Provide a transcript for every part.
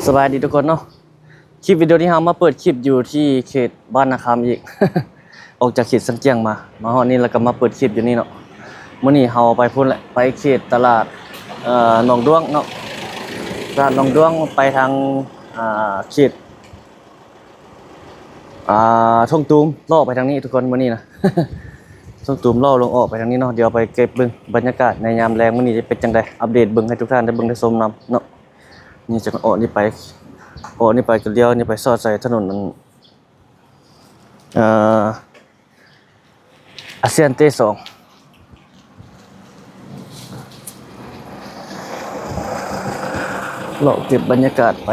ສະບາຍດີທຸກຄົນເນາະ, ຄລິບວິດີໂອນີ້ເຮົາມາເປີດຄລິບຢູ່ທີ່ເຂດບ້ານນາຄຳອີກ ອອກຈາກເຂດຊຽງຈຽງມາ ມາຮອດນີ້ແລ້ວກໍມາເປີດຄລິບຢູ່ນີ້ເນາະ. ມື້ນີ້ເຮົາໄປພຸ້ນແຫຼະ ໄປເຂດຕະຫຼາດ ເອີ ໜອງດ້ວງເນາະ, ຕະຫຼາດໜອງດ້ວງ ໄປທາງ ອ່າ ເຂດ ອ່າ ທົ່ງຕູມ ເລາະໄປທາງນີ້ທຸກຄົນ ມື້ນີ້ນະ ທົ່ງຕູມ ເລາະລົງອອກໄປທາງນີ້ເນາະ. ດຽວໄປເກັບເບິ່ງບັນຍາກາດໃນຍາມແລງມື້ນີ້ຈະເປັນຈັ່ງໃດ ອັບເດດເບິ່ງໃຫ້ທຸກທ່ານໄດ້ເບິ່ງໄດ້ຊົມນຳເນາະ. ນີ້ຈະອອກນີ້ໄປ ອອກນີ້ໄປກໍລ້ຽວນີ້ໄປ ສອດໃສ່ຖະໜົນອັນ ເອີ ອາຊຽນເຕສອງ ເລາະເກັບບັນຍາກາດໄປ.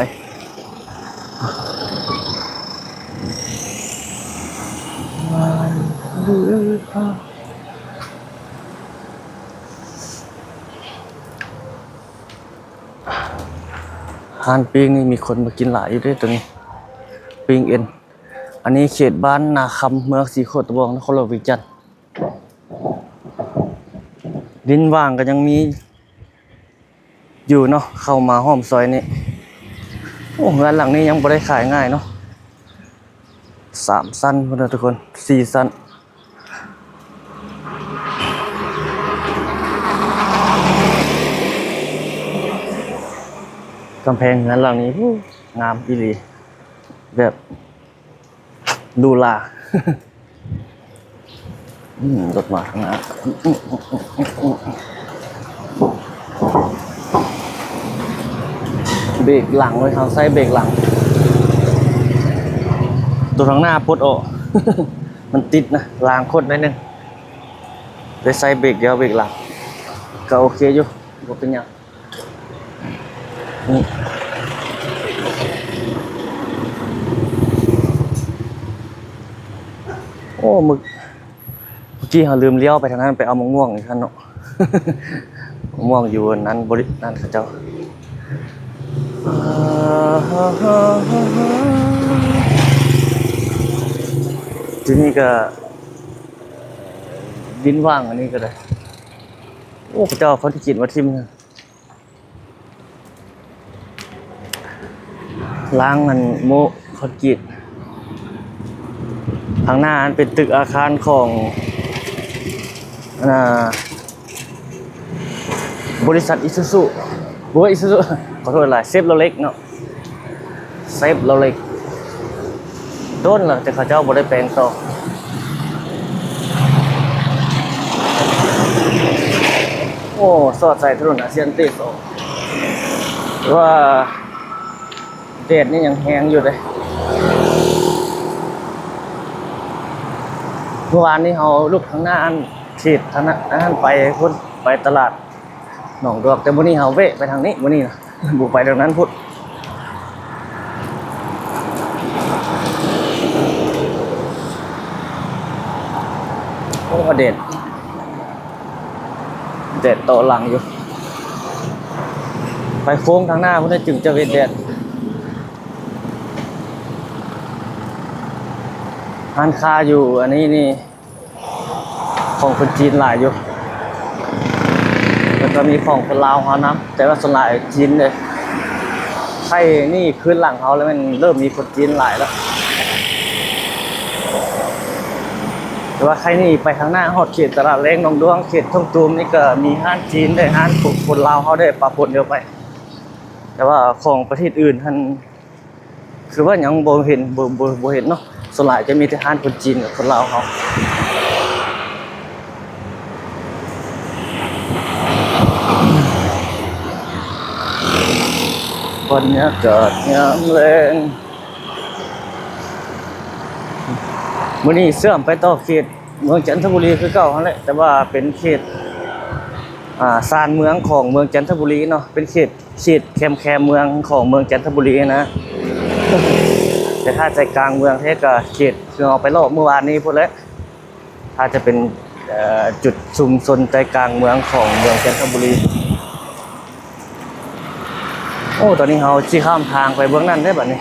ຮ້ານປີ້ງນີ້ມີຄົນມາກິນຫຼາຍຢູ່ເດ້ ໂຕນີ້ ປີ້ງເອັນ. ອັນນີ້ເຂດບ້ານນາຄຳ ເມືອງສີໂຄດຕະບອງ ນະຄອນຫຼວງວຽງຈັນ. ດິນຫວ່າງກໍຍັງມີຢູ່ເນາະ ເຂົ້າມາອ້ອມຊອຍນີ້. ໂອ້ ເຮືອນຫຼັງນີ້ຍັງບໍ່ໄດ້ຂາຍງ່າຍເນາະ. ສາມຊັ້ນພຸ້ນນະທຸກຄົນ ສີ່ຊັ້ນ. ກຳແພງເຮືອນຫຼັງນີ້ ໂອ້ ງາມອີ່ຫຼີ ແບບ ຫຼູຫຼາ. ອືມ ລົດມາຂ້າງໜ້າ ເບກຫຼັງເວີຍ ເຮົາໃຊ້ເບກຫຼັງ. ໂຕທາງໜ້າປົດອອກ ມັນຕິດນະ ລາງຄົດໜ້ອຍໜຶ່ງ ໄດ້ໃຊ້ເບກດຽວ ເບກຫຼັງ ກໍໂອເຄຢູ່ ບໍ່ເປັນຫຍັງ. ນີ້ ໂອ້ ມື້ ມື້ກີ້ເຮົາລືມລ້ຽວໄປທາງນັ້ນ ໄປເອົາໝາກມ່ວງອີກຫັ້ນເນາະ. ໝາກມ່ວງຢູ່ອັນນັ້ນ ບໍລິ ນັ້ນເຂົາເຈົ້າ. ທີ່ນີ້ກໍ ດິນຫວ່າງອັນນີ້ກໍໄດ້. ໂອ້ ເຂົາເຈົ້າເອົາຄອນກຣີດມາຖິ້ມ. ລ້າງອັນໂມ້ຄອນກຣີດ. ທາງໜ້າຫັ້ນເປັນຕຶກອາຄານຂອງ ອັນນ່າ ບໍລິສັດອີຊູຊູ ບໍ່ ອີຊູຊູ ຂໍໂທດຫຼາຍ ເຊບໂຣເລັກເນາະ. ເຊບໂຣເລັກ ດົນແລ້ວ ແຕ່ເຂົາເຈົ້າບໍ່ໄດ້ແປງຕໍ່. ໂອ້ ສອດໃສ່ຖະໜົນອາຊຽນເຕສອງ ແຕ່ວ່າແດດນີ້ຍັງແຮງຢູ່ເດ້. ເມື່ອວານນີ້ເຮົາລຸກທາງໜ້າອັນ ເຂດທາງນັ້ນ ອັນນັ້ນໄປພຸ້ນ ໄປຕະຫຼາດ ໜອງດວກ ແຕ່ມື້ນີ້ເຮົາແວະໄປທາງນີ້ ມື້ນີ້ນະ ບໍ່ໄປທາງນັ້ນພຸ້ນ. ໂອ້ ແດດ ແດດເຕາະຫຼັງຢູ່ ໄປໂຄ້ງທາງໜ້າພຸ້ນ ຈຶ່ງຈະເຫັນແດດ. ຮ້ານຄ້າຢູ່ອັນນີ້ນີ້ ຂອງຄົນຈີນຫຼາຍຢູ່ ແລ້ວກໍມີຂອງຄົນລາວເຮົານຳ ແຕ່ວ່າສ່ວນຫຼາຍຈີນເດ້. ໄຄນີ້ຄືນຫຼັງເຮົາແລ້ວ ແມ່ນເລີ່ມມີຄົນຈີນຫຼາຍແລ້ວ. ແຕ່ວ່າໄຄນີ້ໄປທາງໜ້າຮອດເຂດຕະຫຼາດແລງໜອງດ້ວງ ເຂດທົ່ງຕູມນີ້ ກໍມີຮ້ານຈີນເດ້ ຮ້ານຄົນລາວເຮົາໄດ້ປະປົນເດີໄປ. ແຕ່ວ່າຂອງປະເທດອື່ນຫັ້ນ ຄືວ່າຍັງບໍ່ເຫັນ ບໍ່ ບໍ່ ບໍ່ເຫັນເນາະ. ສ່ວນຫຼາຍຈະມີແຕ່ຮ້ານຄົນຈີນກັບຄົນລາວເຮົາ. ບັນຍາກາດຍາມແລງ ມື້ນີ້ເຊື່ອມໄປຕໍ່ເຂດເມືອງຈັນທະບູລີຄືເກົ່າຫັ້ນແຫຼະ ແຕ່ວ່າເປັນເຂດ ອ່າ ຊານເມືອງຂອງເມືອງຈັນທະບູລີເນາະ ເປັນເຂດ ເຂດແຄມໆເມືອງຂອງເມືອງຈັນທະບູລີນະ. ແຕ່ຖ້າໃຈກາງເມືອງແທ້ກໍເຂດທີ່ເຮົາໄປເລາະມື້ວານນີ້ພຸ້ນແຫຼະ ຖ້າຈະເປັນ ເອີ ຈຸດຊຸມຊົນໃຈກາງເມືອງຂອງເມືອງຈັນທະບູລີ. ໂອ້ ຕອນນີ້ເຮົາຊິຂ້າມທາງໄປເບື້ອງນັ້ນເດ້ບັດນີ້.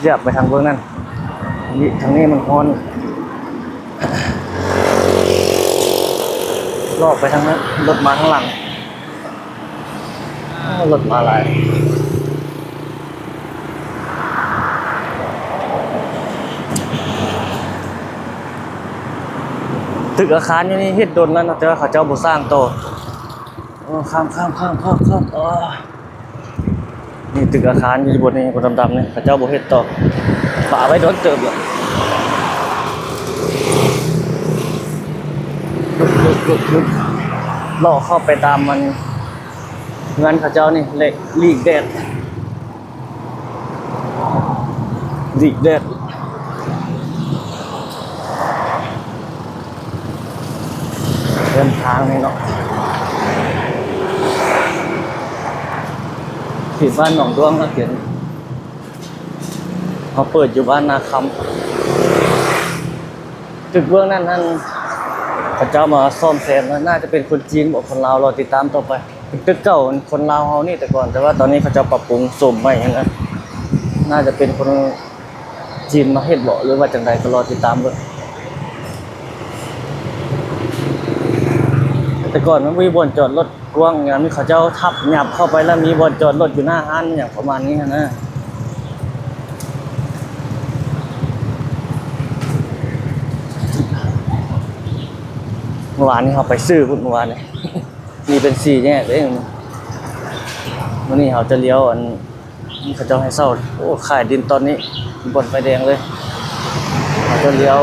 ຢາກໄປທາງເບື້ອງນັ້ນ ນີ້ ທາງນີ້ມັນຮ້ອນ. ລອກໄປທາງນັ້ນ ລົດມາທາງຫຼັງ. ໂອ້ ລົດມາຫຼາຍ. ຕຶກອາຄານຢູ່ນີ້ເຮັດດົນແລ້ວເນາະ ແຕ່ວ່າເຂົາເຈົ້າບໍ່ສ້າງຕໍ່. ໂອ້ ຂ້າມ ຂ້າມ ຂ້າມ ຂ້າມ ຂ້າມ ໂອ້ ນີ້ຕຶກອາຄານຢູ່ບົດນີ້ ບົດດຳໆນີ້ ເຂົາເຈົ້າບໍ່ເຮັດຕໍ່ ປະໄວ້ດົນເຕີບແລ້ວ. ເລາະເຂົ້າໄປຕາມມັນ ເຮືອນເຂົາເຈົ້ານີ້ ແລະ ຫຼີກແດດ ຫຼີກແດດ ເດີນທາງນີ້ເນາະ ເຂດບ້ານໜອງດ້ວງນະ ເຂດ ເຮົາເປີດຢູ່ບ້ານນາຄຳ. ຕຶກເບື້ອງນັ້ນຫັ້ນ ເຂົາເຈົ້າມາສ້ອມແຊມ ໜ້າຈະເປັນຄົນຈີນບໍ ຄົນລາວ ລໍຕິດຕາມຕໍ່ໄປ. ເປັນຕຶກເກົ່າຄົນລາວເຮົານີ້ແຕ່ກ່ອນ ແຕ່ວ່າຕອນນີ້ເຂົາເຈົ້າປັບປຸງໂສມໃໝ່ຫັ້ນນະ ໜ້າຈະເປັນຄົນຈີນມາເຮັດບໍ ຫຼືວ່າຈັ່ງໃດ ກໍລໍຕິດຕາມເບິ່ງ. ແຕ່ກ່ອນມັນບໍ່ມີບ່ອນຈອດລົດ ກວ້າງຫຍັງ ມີເຂົາເຈົ້າທັບຫຍັບເຂົ້າໄປ ແລ້ວມີບ່ອນຈອດລົດຢູ່ໜ້າຮ້ານຫຍັງປະມານນີ້ຫັ້ນນະ. ເມື່ອວານນີ້ເຮົາໄປຊື້ພຸ້ນ ເມື່ອວານນີ້ ນີ້ເປັນສີ່ແຍກເດ້. ມື້ນີ້ເຮົາຈະລ້ຽວ ອັນ ນີ້ເຂົາເຈົ້າໃຫ້ເຊົ່າ ໂອ້ ຂາຍດິນຕອນນີ້ ບ່ອນໄຟແດງເລີຍ. ເຮົາຈະລ້ຽວ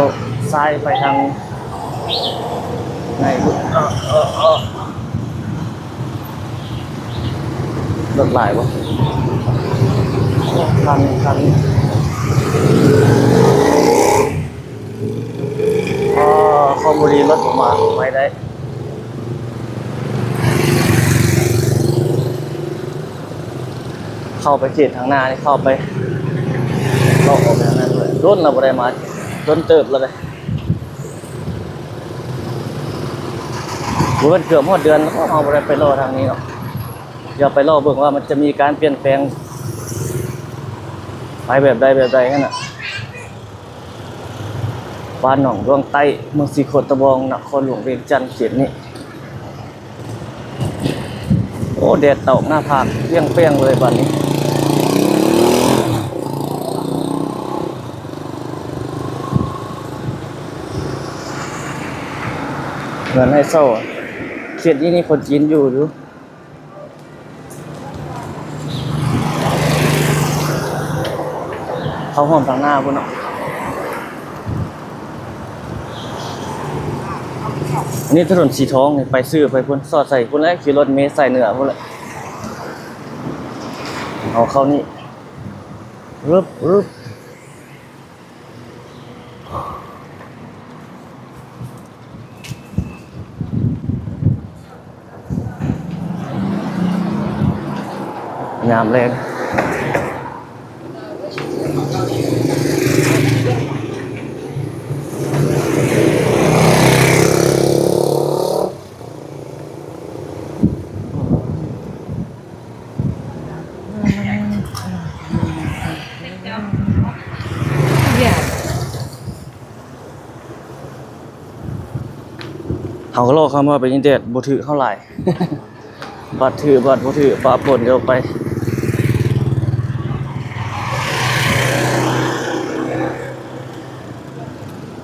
ຊ້າຍໄປທາງໃນພຸ້ນ. ເອີ ເອີ ເອີ ລົດຫຼາຍບໍ່? ໂອ້ ຄັນ ຄັນ ອໍ ຄອມບູດີ ລົດບໍ່ມາ ໄປໄດ້. ເຂົ້າໄປເຂດທາງໜ້ານີ້ ເຂົ້າໄປ ເລາະອອກໄປທາງນັ້ນເລີຍ. ດົນແລ້ວບໍ່ໄດ້ມາ ດົນເຕີບແລ້ວເດ້ ບໍ່ແມ່ນເກືອບຮອດເດືອນແລ້ວ ເຮົາບໍ່ໄດ້ໄປເລາະທາງນີ້ເນາະ. ດຽວໄປເລາະເບິ່ງວ່າມັນຈະມີການປ່ຽນແປງໄປແບບໃດແບບໃດຫັ້ນນະ. ບ້ານໜອງດວງໃຕ້ ເມືອງສີໂຄດຕະບອງ ນະຄອນຫຼວງວຽງຈັນ ເຂດນີ້. ໂອ້ ແດດຕອກໜ້າຜາກ ປ່ຽງໆເລີຍບາດນີ້. ເຮືອນໃຫ້ເຊົ່າ ເຂດນີ້ນີ້ຄົນຈີນຢູ່ຢູ່. ເຂົ້າຮ່ວມທາງໜ້າພຸ້ນເນາະ. ອັນນີ້ຖະໜົນສີທອງນີ້ ໄປຊື່ໄປພຸ້ນ ສອດໃສ່ພຸ້ນແຫຼະ ຂີ່ລົດເມສາຍເໜືອພຸ້ນແຫຼະ. ເອົາເຂົ້ານີ້ ຣຶບ ຣຶບ. ຍາມແລງ ເຮົາກໍລໍຄຳວ່າເປັນຫຍັງແດດບໍ່ຖືກເຮົາຫຼາຍ ບາດຖືກບາດບໍ່ຖືກ ປະປົນກັນໄປ.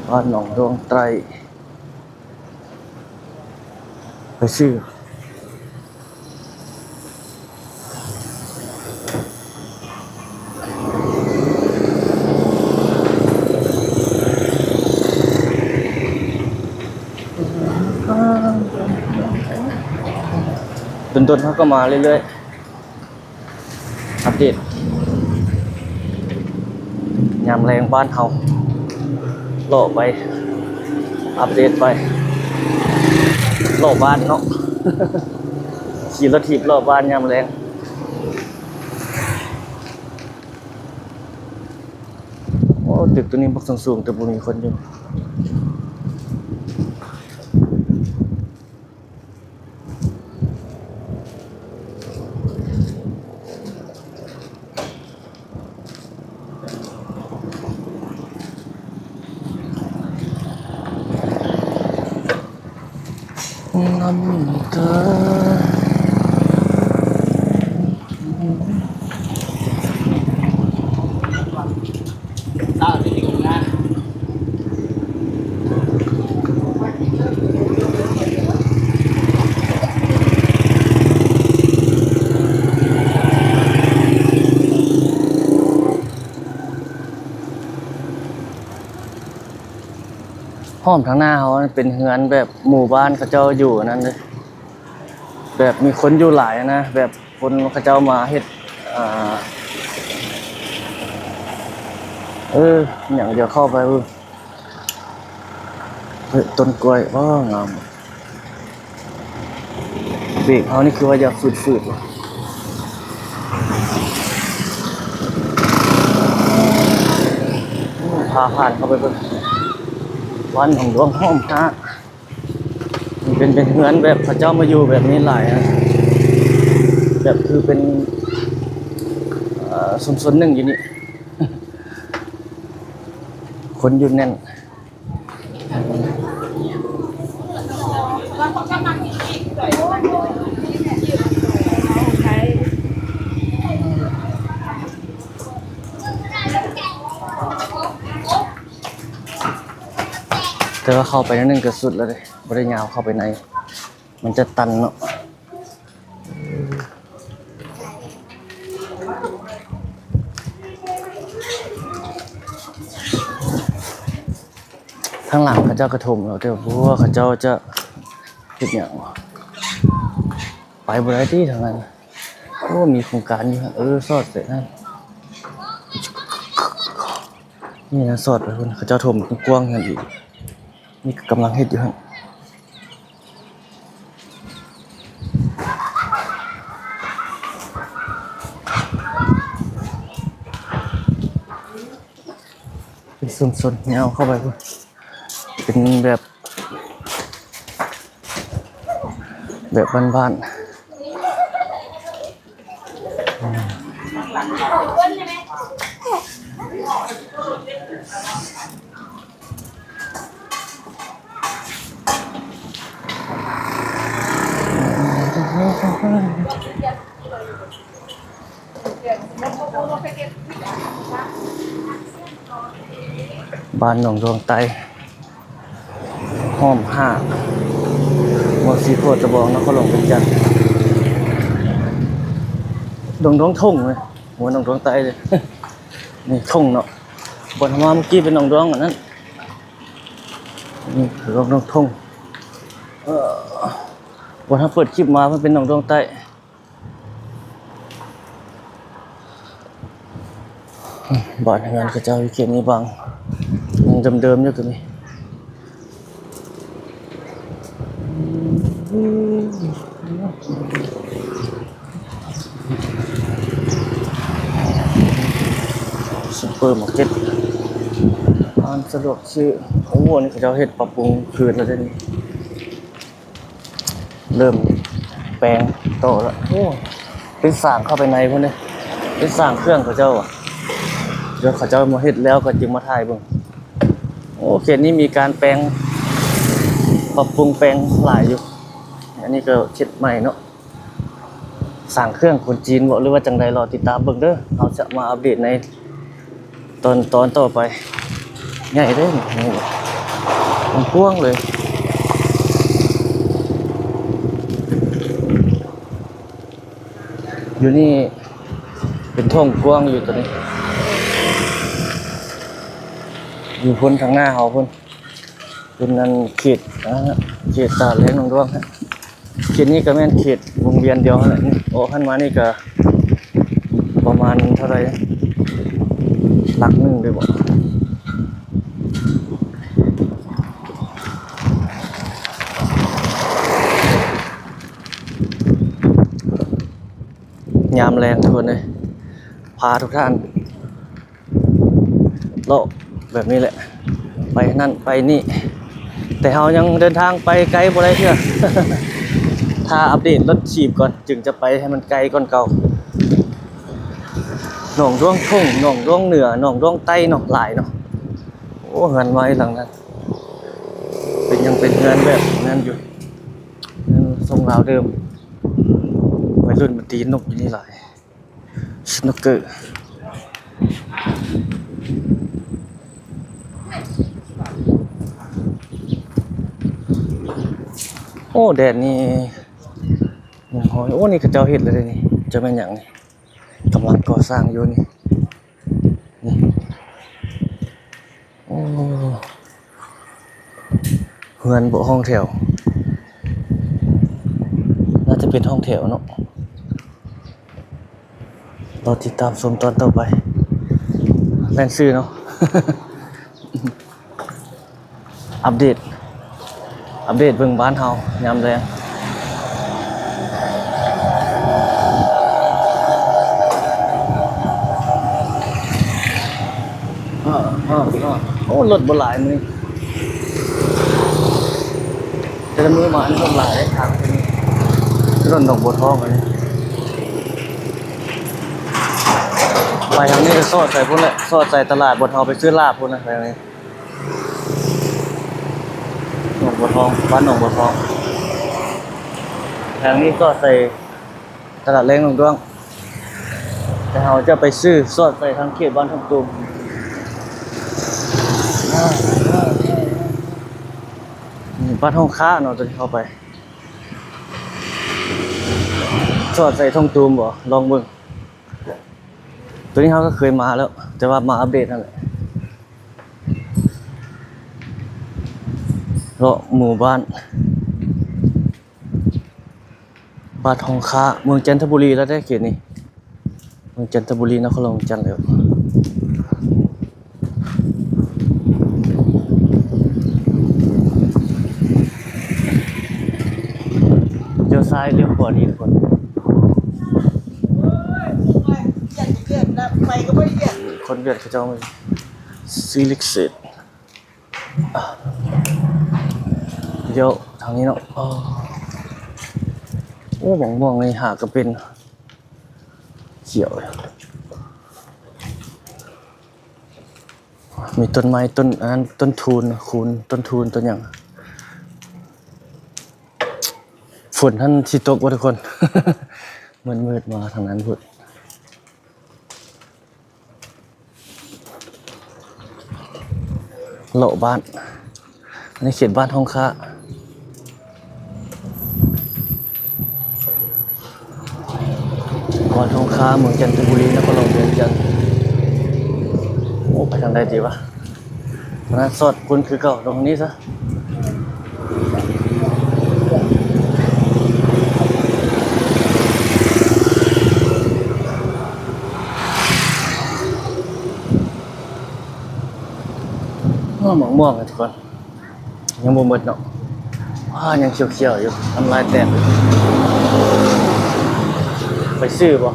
ບ້ານໜອງດວງໃຕ້ ໄປຊື້ ດົນໆເຮົາກໍມາເລື້ອຍໆ. ອັບເດດຍາມແລງບ້ານເຮົາ ເລາະໄປ ອັບເດດໄປ ເລາະບ້ານເນາະ ຂີ່ລົດຖີບເລາະບ້ານຍາມແລງ. ໂອ້ ຕຶກຕົວນີ້ບັກສູງໆ ແຕ່ບໍ່ມີຄົນຢູ່. ນ້ຳຕາ. ອ້ອມທາງໜ້າເຮົາເປັນເຮືອນແບບໝູ່ບ້ານເຂົາເຈົ້າຢູ່ອັນນັ້ນເດ້ ແບບມີຄົນຢູ່ຫຼາຍນະ ແບບຄົນເຂົາເຈົ້າມາເຮັດ ອ່າ ເອີ ຫຍັງ ດຽວເຂົ້າໄປເບິ່ງ. ເອີ ຕົ້ນກ້ວຍ ໂອ້ ງາມ. ເບກເຮົານີ້ຄືວ່າຢາກຝືດໆ ພາຜ່ານເຂົ້າໄປເບິ່ງ ບ້ານໜອງດວງຫ້ອມຫ້າ ເປັນ ເປັນເຮືອນແບບເຂົາເຈົ້າມາຢູ່ແບບນີ້ຫຼາຍນະ ແບບຄືເປັນ ເອີ ຊຸມຊົນໜຶ່ງຢູ່ນີ້ ຄົນຢູ່ແໜ້ນ. ແຕ່ວ່າເຂົ້າໄປໜ້ອຍໜຶ່ງກໍສຸດແລ້ວເດ້ ບໍ່ໄດ້ຍາວເຂົ້າໄປໃນ ມັນຈະຕັນເນາະ. ທາງຫຼັງເຂົາເຈົ້າກະຖົມແລ້ວ ແຕ່ບໍ່ຮູ້ວ່າເຂົາເຈົ້າຈະເຮັດຫຍັງ ໄປບໍ່ໄດ້ຕິທາງນັ້ນ. ໂອ້ ມີໂຄງການຢູ່ ເອີ ສອດໄປຫັ້ນ ນີ້ນະ ສອດໄປພຸ້ນ ເຂົາເຈົ້າຖົມກວ້າງໆ ຫັ້ນອີກ ນີ້ກຳລັງເຮັດຢູ່ຫັ້ນ. ເປັນຊຸມຊົນຍາວເຂົ້າໄປພຸ້ນ ເປັນແບບ ແບບບ້ານໆ. ບ້ານໜອງດວງໃຕ້ ຫ້ອມຫ້າ ເມືອງສີໂຄດຕະບອງ ນະຄອນຫຼວງວຽງຈັນ. ໜອງດວງທົ່ງເລີຍ ບໍ່ແມ່ນໜອງດວງໃຕ້ເລີຍ ນີ້ທົ່ງເນາະ. ບ່ອນເຮົາມາເມື່ອກີ້ເປັນໜອງດວງອັນນັ້ນ ນີ້ໜອງດວງທົ່ງ ເອີ ບ່ອນເຮົາເປີດຄລິບມາມັນເປັນໜອງດວງໃຕ້. ບ້ານເຮືອນເຂົາເຈົ້າຢູ່ເຂດນີ້ບາງ ຍັງເດີມໆ ຢູ່ກໍມີ. ຊຸບເປີມາເກັດ ຮ້ານສະດວກຊື້. ໂອ້ ອັນນີ້ເຂົາເຈົ້າເຮັດປັບປຸງຄືນແລ້ວເດ້ນີ້. ເລີ່ມແປງຕໍ່ລະ. ໂອ້ ເປັນສ້າງເຂົ້າໄປໃນພຸ້ນເດ້ ເປັນສ້າງເຄື່ອງເຂົາເຈົ້າອະ. ດຽວເຂົາເຈົ້າມາເຮັດແລ້ວກໍຈຶ່ງມາຖ່າຍເບິ່ງ. ໂອ້ ເຂດນີ້ມີການແປງ ປັບປຸງແປງຫຼາຍຢູ່. ອັນນີ້ກໍເຮັດໃໝ່ເນາະ ສ້າງເຄື່ອງຄົນຈີນເບາະ ຫຼືວ່າຈັ່ງໃດ ລໍຕິດຕາມເບິ່ງເດີ. ເຮົາຈະມາອັບເດດໃນ ຕອນ ຕອນຕໍ່ໄປ. ໃຫຍ່ເດ້ ກວ້າງເລີຍ. ຢູ່ນີ້ເປັນທົ່ງກວ້າງຢູ່ໂຕນີ້ ຢູ່ພຸ້ນທາງໜ້າເຮົາພຸ້ນ ເປັນອັນເຂດ ເຂດຕະຫຼາດແລງໜອງດວງ. ເຂດນີ້ກໍແມ່ນເຂດວົງວຽນດຽວຫັ້ນແຫຼະ. ອອກຫັ້ນມານີ້ກໍປະມານເທົ່າໃດ ຫຼັກໜຶ່ງເລີຍບໍ. ຍາມແລງທຸກຄົນເອີຍ ພາທຸກທ່ານ ເລາະແບບນີ້ແຫຼະ ໄປນັ້ນໄປນີ້ ແຕ່ເຮົາຍັງເດີນທາງໄປໄກບໍ່ໄດ້ເທື່ອ ຖ້າອັບເດດລົດຖີບກ່ອນ ຈຶ່ງຈະໄປໃຫ້ມັນໄກກ່ອນເກົ່າ. ໜອງດວງທົ່ງ ໜອງດວງເໜືອ ໜອງດວງໃຕ້ເນາະ ຫຼາຍເນາະ. ໂອ້ ເຮືອນໄມ້ຫຼັງນັ້ນ ເປັນ ຍັງເປັນເຮືອນແບບນັ້ນຢູ່ ເຮືອນຊົງລາວເດີມ. ໄວລຸ້ນມາຕີນົກຢູ່ນີ້ຫຼາຍ. ສະນຸກເກີ ໂອ້ ແດດນີ້ ໂອ້ ນີ້ເຂົາເຈົ້າເຮັດແລ້ວເດ້ນີ້ ຈະແມ່ນຫຍັງນີ້ ກຳລັງກໍ່ສ້າງຢູ່ນີ້ ນີ້. ໂອ້ ເຮືອນບໍ່ ຫ້ອງແຖວ ໜ້າຈະເປັນຫ້ອງແຖວເນາະ. ລໍຕິດຕາມຊົມຕອນຕໍ່ໄປ. ແມ່ນຊື່ເນາະ. ອັບເດດ ອັບເດດເບິ່ງບ້ານເຮົາຍາມແລງ. ໂອ້ ລົດບໍ່ຫຼາຍມື້ນີ້. ແຕ່ລະມື້ມານີ້ລົດຫຼາຍເດ້ ທາງນີ້ ຖະໜົນໜອງບົວທອງອັນນີ້. ໄປທາງນີ້ກໍສອດໃສ່ພຸ້ນແຫຼະ ສອດໃສ່ຕະຫຼາດບ່ອນເຮົາໄປຊື້ລາບພຸ້ນນະ ໄປທາງນີ້ ໜອງບົວທອງ ບ້ານໜອງບົວທອງ. ທາງນີ້ສອດໃສ່ຕະຫຼາດແລງໜອງດ້ວງ ແຕ່ເຮົາຈະໄປຊື້ສອດໃສ່ທາງເຂດບ້ານທົ່ງຕູມ. ນີ້ບ້ານຫ້ອງຄ້າເນາະ ຕົວນີ້ເຂົ້າໄປ ສອດໃສ່ທົ່ງຕູມບໍ ລອງເບິ່ງ. ຕົວນີ້ເຮົາກໍເຄີຍມາແລ້ວ ແຕ່ວ່າມາອັບເດດຫັ້ນແຫຼະ. ເລາະໝູ່ບ້ານ ບ້ານຫ້ອງຄ້າ ເມືອງຈັນທະບູລີແລ້ວເດ້ ເຂດນີ້ ເມືອງຈັນທະບູລີ ນະຄອນຫຼວງວຽງຈັນແລ້ວ. ລ້ຽວຊ້າຍລ້ຽວຂວານີ້ທຸກຄົນ. ຄົນຫວຽດເຂົາເຈົ້າຊື້ລິກເສດ. ອ່ະ ລ້ຽວທາງນີ້ເນາະ. ໂອ້ ໂອ້ ໝາກມ່ວງນີ້ຫາກະເປັນຂຽວ. ມີຕົ້ນໄມ້ ຕົ້ນອັນນັ້ນ ຕົ້ນທູນ ຄູນ ຕົ້ນທູນ ຕົ້ນຫຍັງ. ຝົນຫັ້ນຊິຕົກບໍ່ທຸກຄົນ? ມືດໆ ມາທາງນັ້ນພຸ້ນ. ເລາະບ້ານ ອັນນີ້ເຂດບ້ານຫ້ອງຄ້າ ບ້ານຫ້ອງຄ້າ ເມືອງຈັນທະບູລີ ນະຄອນຫຼວງວຽງຈັນ. ໂອ້ ໄປທາງໃດດີວະ? ທາງນັ້ນສອດພຸ້ນຄືເກົ່າ ລົງທາງນີ້ຊະ. ອ້າວ ໝາກມ່ວງ ທຸກຄົນ ຍັງບໍ່ໝົດເນາະ. ອ້າວ ຍັງຂຽວໆຢູ່ ນ້ຳລາຍແຕກ. ໄປຊື້ບໍ່?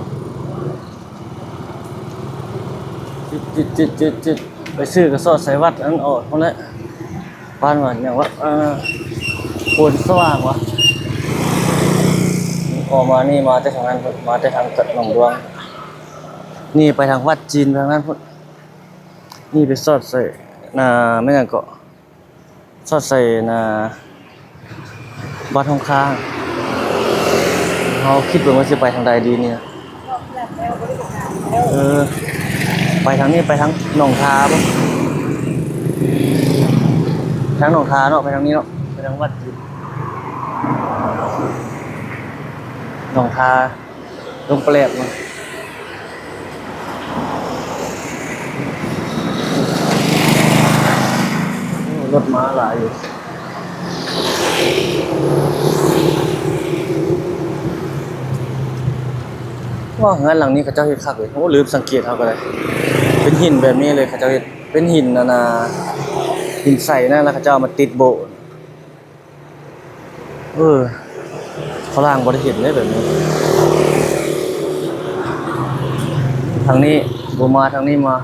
ຈຶດໆໆໆ ໄປຊື້ກະສອດໃສ່ວັດອັນອອກພຸ້ນແຫຼະ. ບ້ານວ່າຫຍັງວະ? ເອີ ໂພນສະຫວ່າງວະ. ອອກມານີ້ ມາແຕ່ທາງນັ້ນ ມາແຕ່ທາງໜອງດວງ. ນີ້ໄປທາງວັດຈີນ ໄປທາງນັ້ນພຸ້ນ. ນີ້ໄປສອດໃສ່ ອ່າ ແມ່ນຫຍັງເກາະ? ສອດໃສ່ ອ່າ ວັດຫ້ອງຄ້າ. ເຮົາຄິດເບິ່ງວ່າຊິໄປທາງໃດດີນີ້. ເອີ ໄປທາງນີ້ ໄປທາງໜອງທາບໍ? ທາງໜອງທາເນາະ ໄປທາງນີ້ເນາະ ໄປທາງວັດ ໜອງທາ ລົງປະແຫຼບມາ. ໂອ້ ລົດມາຫຼາຍຢູ່. ວ້າວ ເຮືອນຫຼັງນີ້ເຂົາເຈົ້າເຮັດຄັກເລີຍ. ໂອ້ ລືມສັງເກດເຮົາກໍໄດ້. ເປັນຫີນແບບນີ້ເລີຍ ເຂົາເຈົ້າເຮັດ ເປັນຫີນອັນນ່າ ຫີນໃສນະ ແລ້ວເຂົາເຈົ້າເອົາມາຕິດໂບະ. ເອີ ຝຣັ່ງບໍ່ໄດ້ເຫັນເດ້ແບບນີ້. ທາງນີ້ບໍ່ມາ ທາງນີ້ມາ.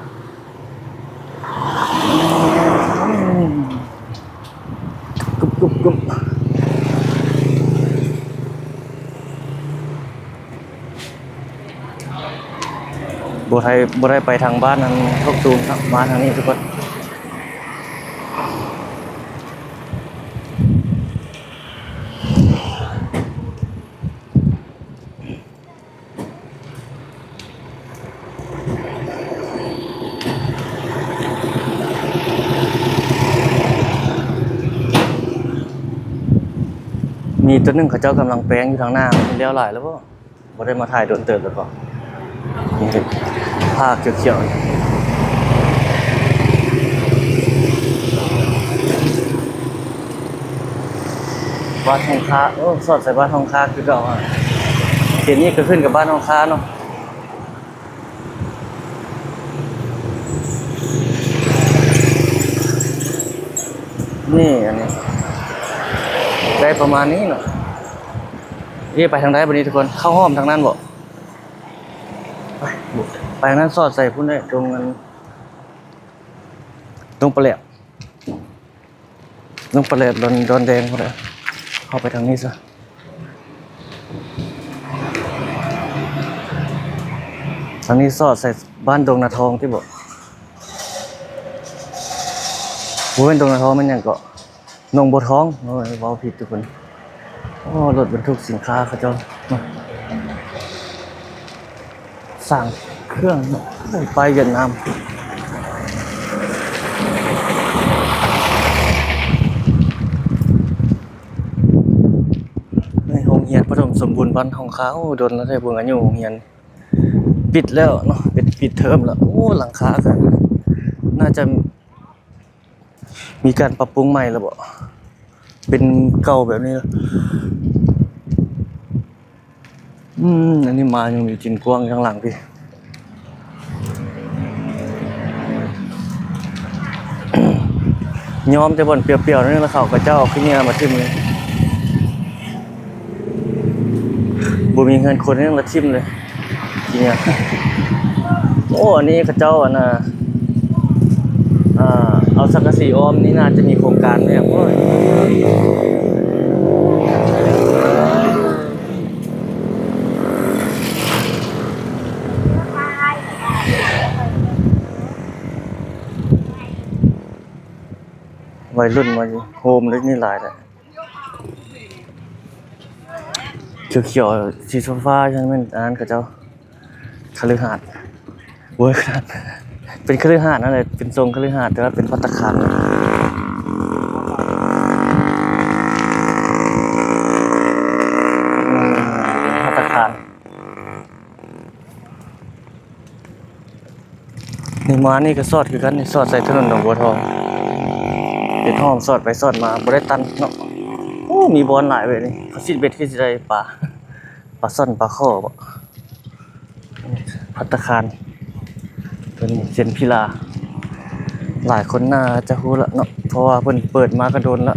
ບໍ່ໄດ້ ບໍ່ໄດ້ໄປທາງບ້ານນັ້ນ ພວກຕູນ ມາທາງນີ້ທຸກຄົນ. ມີໂຕໜຶ່ງເຂົາເຈົ້າກຳລັງແປງຢູ່ທາງໜ້າ ມັນແລ້ວຫຼາຍແລ້ວບໍ່? ບໍ່ໄດ້ມາຖ່າຍດົນເຕີບແລ້ວກໍ ນີ້ ຜ້າຂຽວໆ. ບ້ານຫ້ອງຄາ ໂອ້ ສອດໃສ່ບ້ານຫ້ອງຄາຄືເກົ່າ. ເຂດນີ້ກໍຂຶ້ນກັບບ້ານຫ້ອງຄາເນາະ. ນີ້ ອັນນີ້ ໄດ້ປະມານນີ້ເນາະ. ເອີ ໄປທາງໃດບັດນີ້ທຸກຄົນ? ເຂົ້າອ້ອມທາງນັ້ນບໍ? ໄປ ໄປທາງນັ້ນ ສອດໃສ່ພຸ້ນເດ້ ຕົງອັນ ຕົງປະແຫຼບ ຕົງປະແຫຼບດອນ ດອນແດງພຸ້ນເດ້. ເຂົ້າໄປທາງນີ້ຊະ. ທາງນີ້ສອດໃສ່ບ້ານດົງນາທອງຕິບໍ? ບໍ່ແມ່ນດົງນາທອງ ແມ່ນຫຍັງເກາະ? ໜອງບົວທອງ. ໂອ້ຍ ເວົ້າຜິດທຸກຄົນ. ໂອ້ ລົດບັນທຸກສິນຄ້າເຂົາເຈົ້າ ສ້າງເຄື່ອງເນາະ ໄປຫວຽດນາມ. ໃນໂຮງຮຽນປະຖົມສົມບູນບ້ານຫ້ອງຄາ. ໂອ້ ດົນແລ້ວເດ້ ເບິ່ງອາຍຸໂຮງຮຽນ ປິດແລ້ວເນາະ ປິດ ປິດເທີມແລ້ວ. ໂອ້ ຫຼັງຄາກໍໜ້າຈະ ມີການປັບປຸງໃໝ່ແລ້ວບໍ? ເປັນເກົ່າແບບນີ້ແລ້ວ. ອືມ ອັນນີ້ໝາຍັງມີຕີນກວ້າງທາງຫຼັງພີ້. ຍອມແຕ່ບ່ອນປຽວໆ ນີ້ລະ ເຂົາເຈົ້າເອົາຂີ້ເຫຍື້ອມາຖິ້ມນີ້. ບໍ່ມີເຮືອນຄົນຍັງລະຖິ້ມເລີຍ. ໂອ້ ອັນນີ້ເຂົາເຈົ້າ ອັນນ່າ ອ່າ ເອົາສັງກະສີອ້ອມນີ້ ໜ້າຈະມີໂຄງການແບບ ໂອ້ຍ ໄວລຸ້ນມາໂຮມເລີຍນີ້ ຫຼາຍແຫຼະ. ຂຽວໆ ສີຟ້າໆ ຈັ່ງແມ່ນອັນນັ້ນເຂົາເຈົ້າ ຄະລືຫາດ. ໂອ້ຍ ເປັນຄະລືຫາດນັ້ນແຫຼະ ເປັນຊົງຄະລືຫາດ ແຕ່ວ່າເປັນພັດຕາຄານ. ອືມ ເປັນພັດຕາຄານ. ນີ້ມານີ້ກໍສອດຄືກັນ ນີ້ສອດໃສ່ຖະໜົນໜອງບົວທອງ ເປັນຫ້ອມສອດໄປສອດມາ ບໍ່ໄດ້ຕັນເນາະ. ໂອ້ ມີບ່ອນຫຼາຍເວີຍນີ້ ເຂົາຊິດເບັດຄືຊິໄດ້ປາ ປາຊ່ອນ ປາຄໍ່ບໍ? ພັດຕາຄານ ຕົວນີ້ເຊັນພິລາ ຫຼາຍຄົນໜ້າຈະຮູ້ລະເນາະ ເພາະວ່າເພິ່ນເປີດມາກໍດົນລະ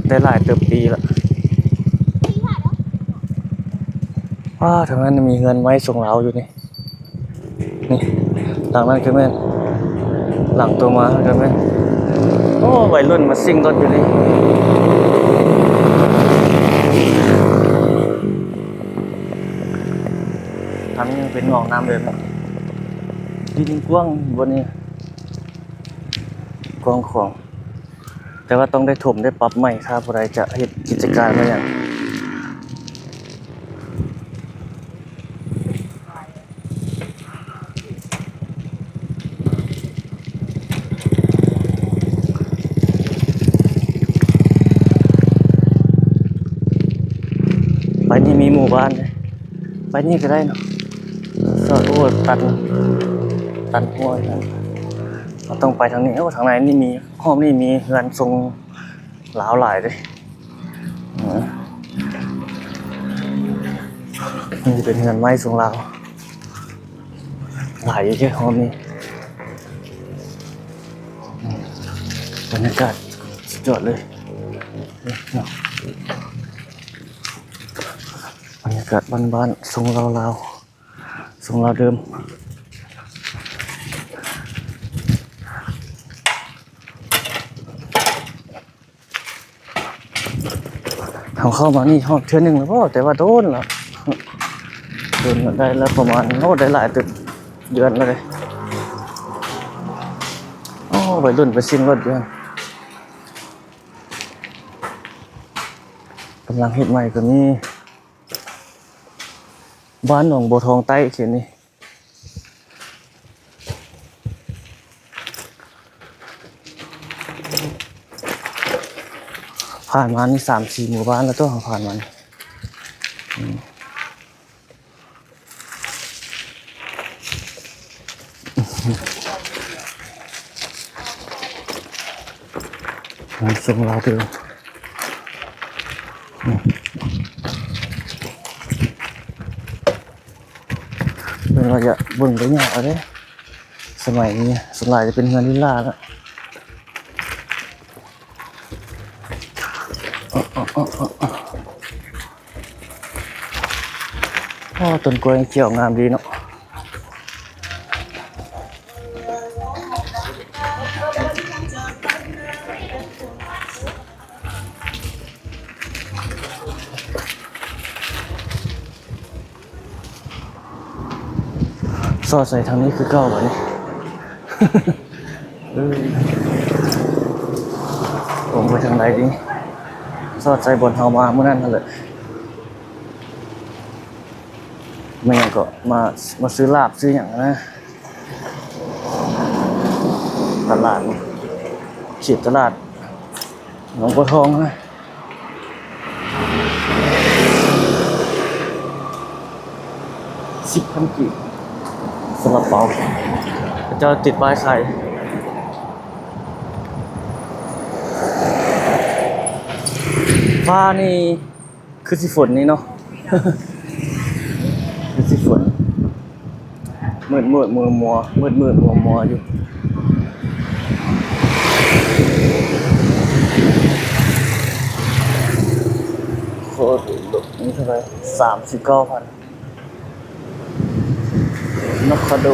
ໄດ້ຫຼາຍເຕີບປີລະ. ວ້າ ທາງນັ້ນມີເຮືອນໄມ້ຊົງລາວຢູ່ນີ້ ນີ້ ຫຼັງນັ້ນກໍແມ່ນ ຫຼັງໂຕມາກໍແມ່ນ. ໂອ້ ໄວລຸ້ນມາຊິ່ງລົດຢູ່ນີ້ ທາງນີ້ຍັງເປັນໜອງນ້ຳເດີ ດິນກວ້າງບ່ອນນີ້ ກວ້າງຂວາງ ແຕ່ວ່າຕ້ອງໄດ້ຖົມໄດ້ປັບໃໝ່ ຖ້າຜູ້ໃດຈະເຮັດກິດຈະການມາຫຍັງ. ໄປນີ້ມີໝູ່ບ້ານເດ້ ໄປນີ້ກໍໄດ້ເນາະ. ໂອ້ ຕັນ ຕັນຫ້ວຍ ເຮົາຕ້ອງໄປທາງນີ້. ໂອ້ ທາງໃນນີ້ມີ ຮອບນີ້ມີເຮືອນຊົງລາວຫຼາຍເດ້. ເອີ ມັນຈະເປັນເຮືອນໄມ້ຊົງລາວ ຫຼາຍຢູ່ເດ້ຮອບນີ້. ບັນຍາກາດສຸດຍອດເລີຍ ບັນຍາກາດບ້ານໆ ຊົງລາວໆ ຊົງລາວເດີມ. ເຮົາເຂົ້າມານີ້ຮອດເທື່ອໜຶ່ງແລ້ວບໍ? ແຕ່ວ່າໂດນລະ ໂດນລະ ໄດ້ລະປະມານ ໂອ້ ໄດ້ຫຼາຍເຕີບເດືອນລະເດ້. ໂອ້ ໄວລຸ້ນໄປຊິ້ງລົດຢູ່ຫັ້ນ ກຳລັງເຮັດໃໝ່ກໍມີ. ບ້ານໜອງບົວທອງໃຕ້ເຂດນີ້ ຜ່ານມານີ້ສາມສີ່ໝູ່ບ້ານແລ້ວຕົວະ ເຮົາຜ່ານມານີ້ ອືມ ເຮືອນຊົງລາວເດີມ. ເພິ່ນວ່າຈະເບິ່ງໄດ້ຍາກເດ້ ສະໄໝນີ້ສ່ວນຫຼາຍຈະເປັນເຮືອນວິລລາແລ້ວ. ອໍ ຕົ້ນກ້ວຍຂຽວງາມດີເນາະ. ສອດໃສ່ທາງນີ້ຄືເກົ່າບາດນີ້. ເອີ ລົງໄປທາງໃດດີ? ສອດໃສ່ບ່ອນເຮົາມາມື້ນັ້ນຫັ້ນແຫຼະ. ແມ່ນຫຍັງເກາະ? ມາ ມາຊື້ລາບຊື້ຫຍັງນະ. ຕະຫຼາດ ເຂດຕະຫຼາດໜອງບົວທອງນະ. ສິບພັນກີບ ຊາລາເປົາ ເຂົາເຈົ້າຕິດປ້າຍຂາຍ. ຟ້ານີ້ຄືຊິຝົນນີ້ເນາະ ຄືຊິຝົນ. ມືດໆມົວໆ ມືດໆມົວໆຢູ່. ໂຄດ ນີ້ເທົ່າໃດ? ສາມສິບເກົ້າພັນ. ນາຄາໂດ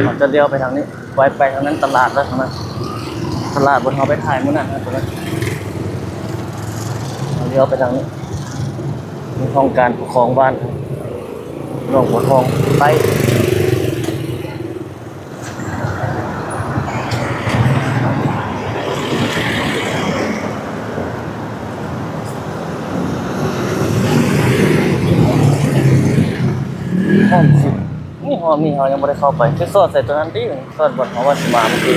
ເຮົາຈະລ້ຽວໄປທາງນີ້. ໄປ ໄປທາງນັ້ນ ຕະຫຼາດແລ້ວ ທາງນັ້ນ ຕະຫຼາດບ່ອນເຮົາໄປຖ່າຍມື້ນັ້ນນະ ຕົງນັ້ນ. ເຮົາລ້ຽວໄປທາງນີ້ ຫ້ອງການປົກຄອງບ້ານໜອງບົວທອງໃຕ້. ຫ້ອງສິບ ນີ້ ຫ້ອງນີ້ເຮົາຍັງບໍ່ໄດ້ເຂົ້າໄປ ຄືສອດໃສ່ຕົວນັ້ນຕິ ສອດບ່ອນເຮົາວ່າຊິມາມື້ກີ້.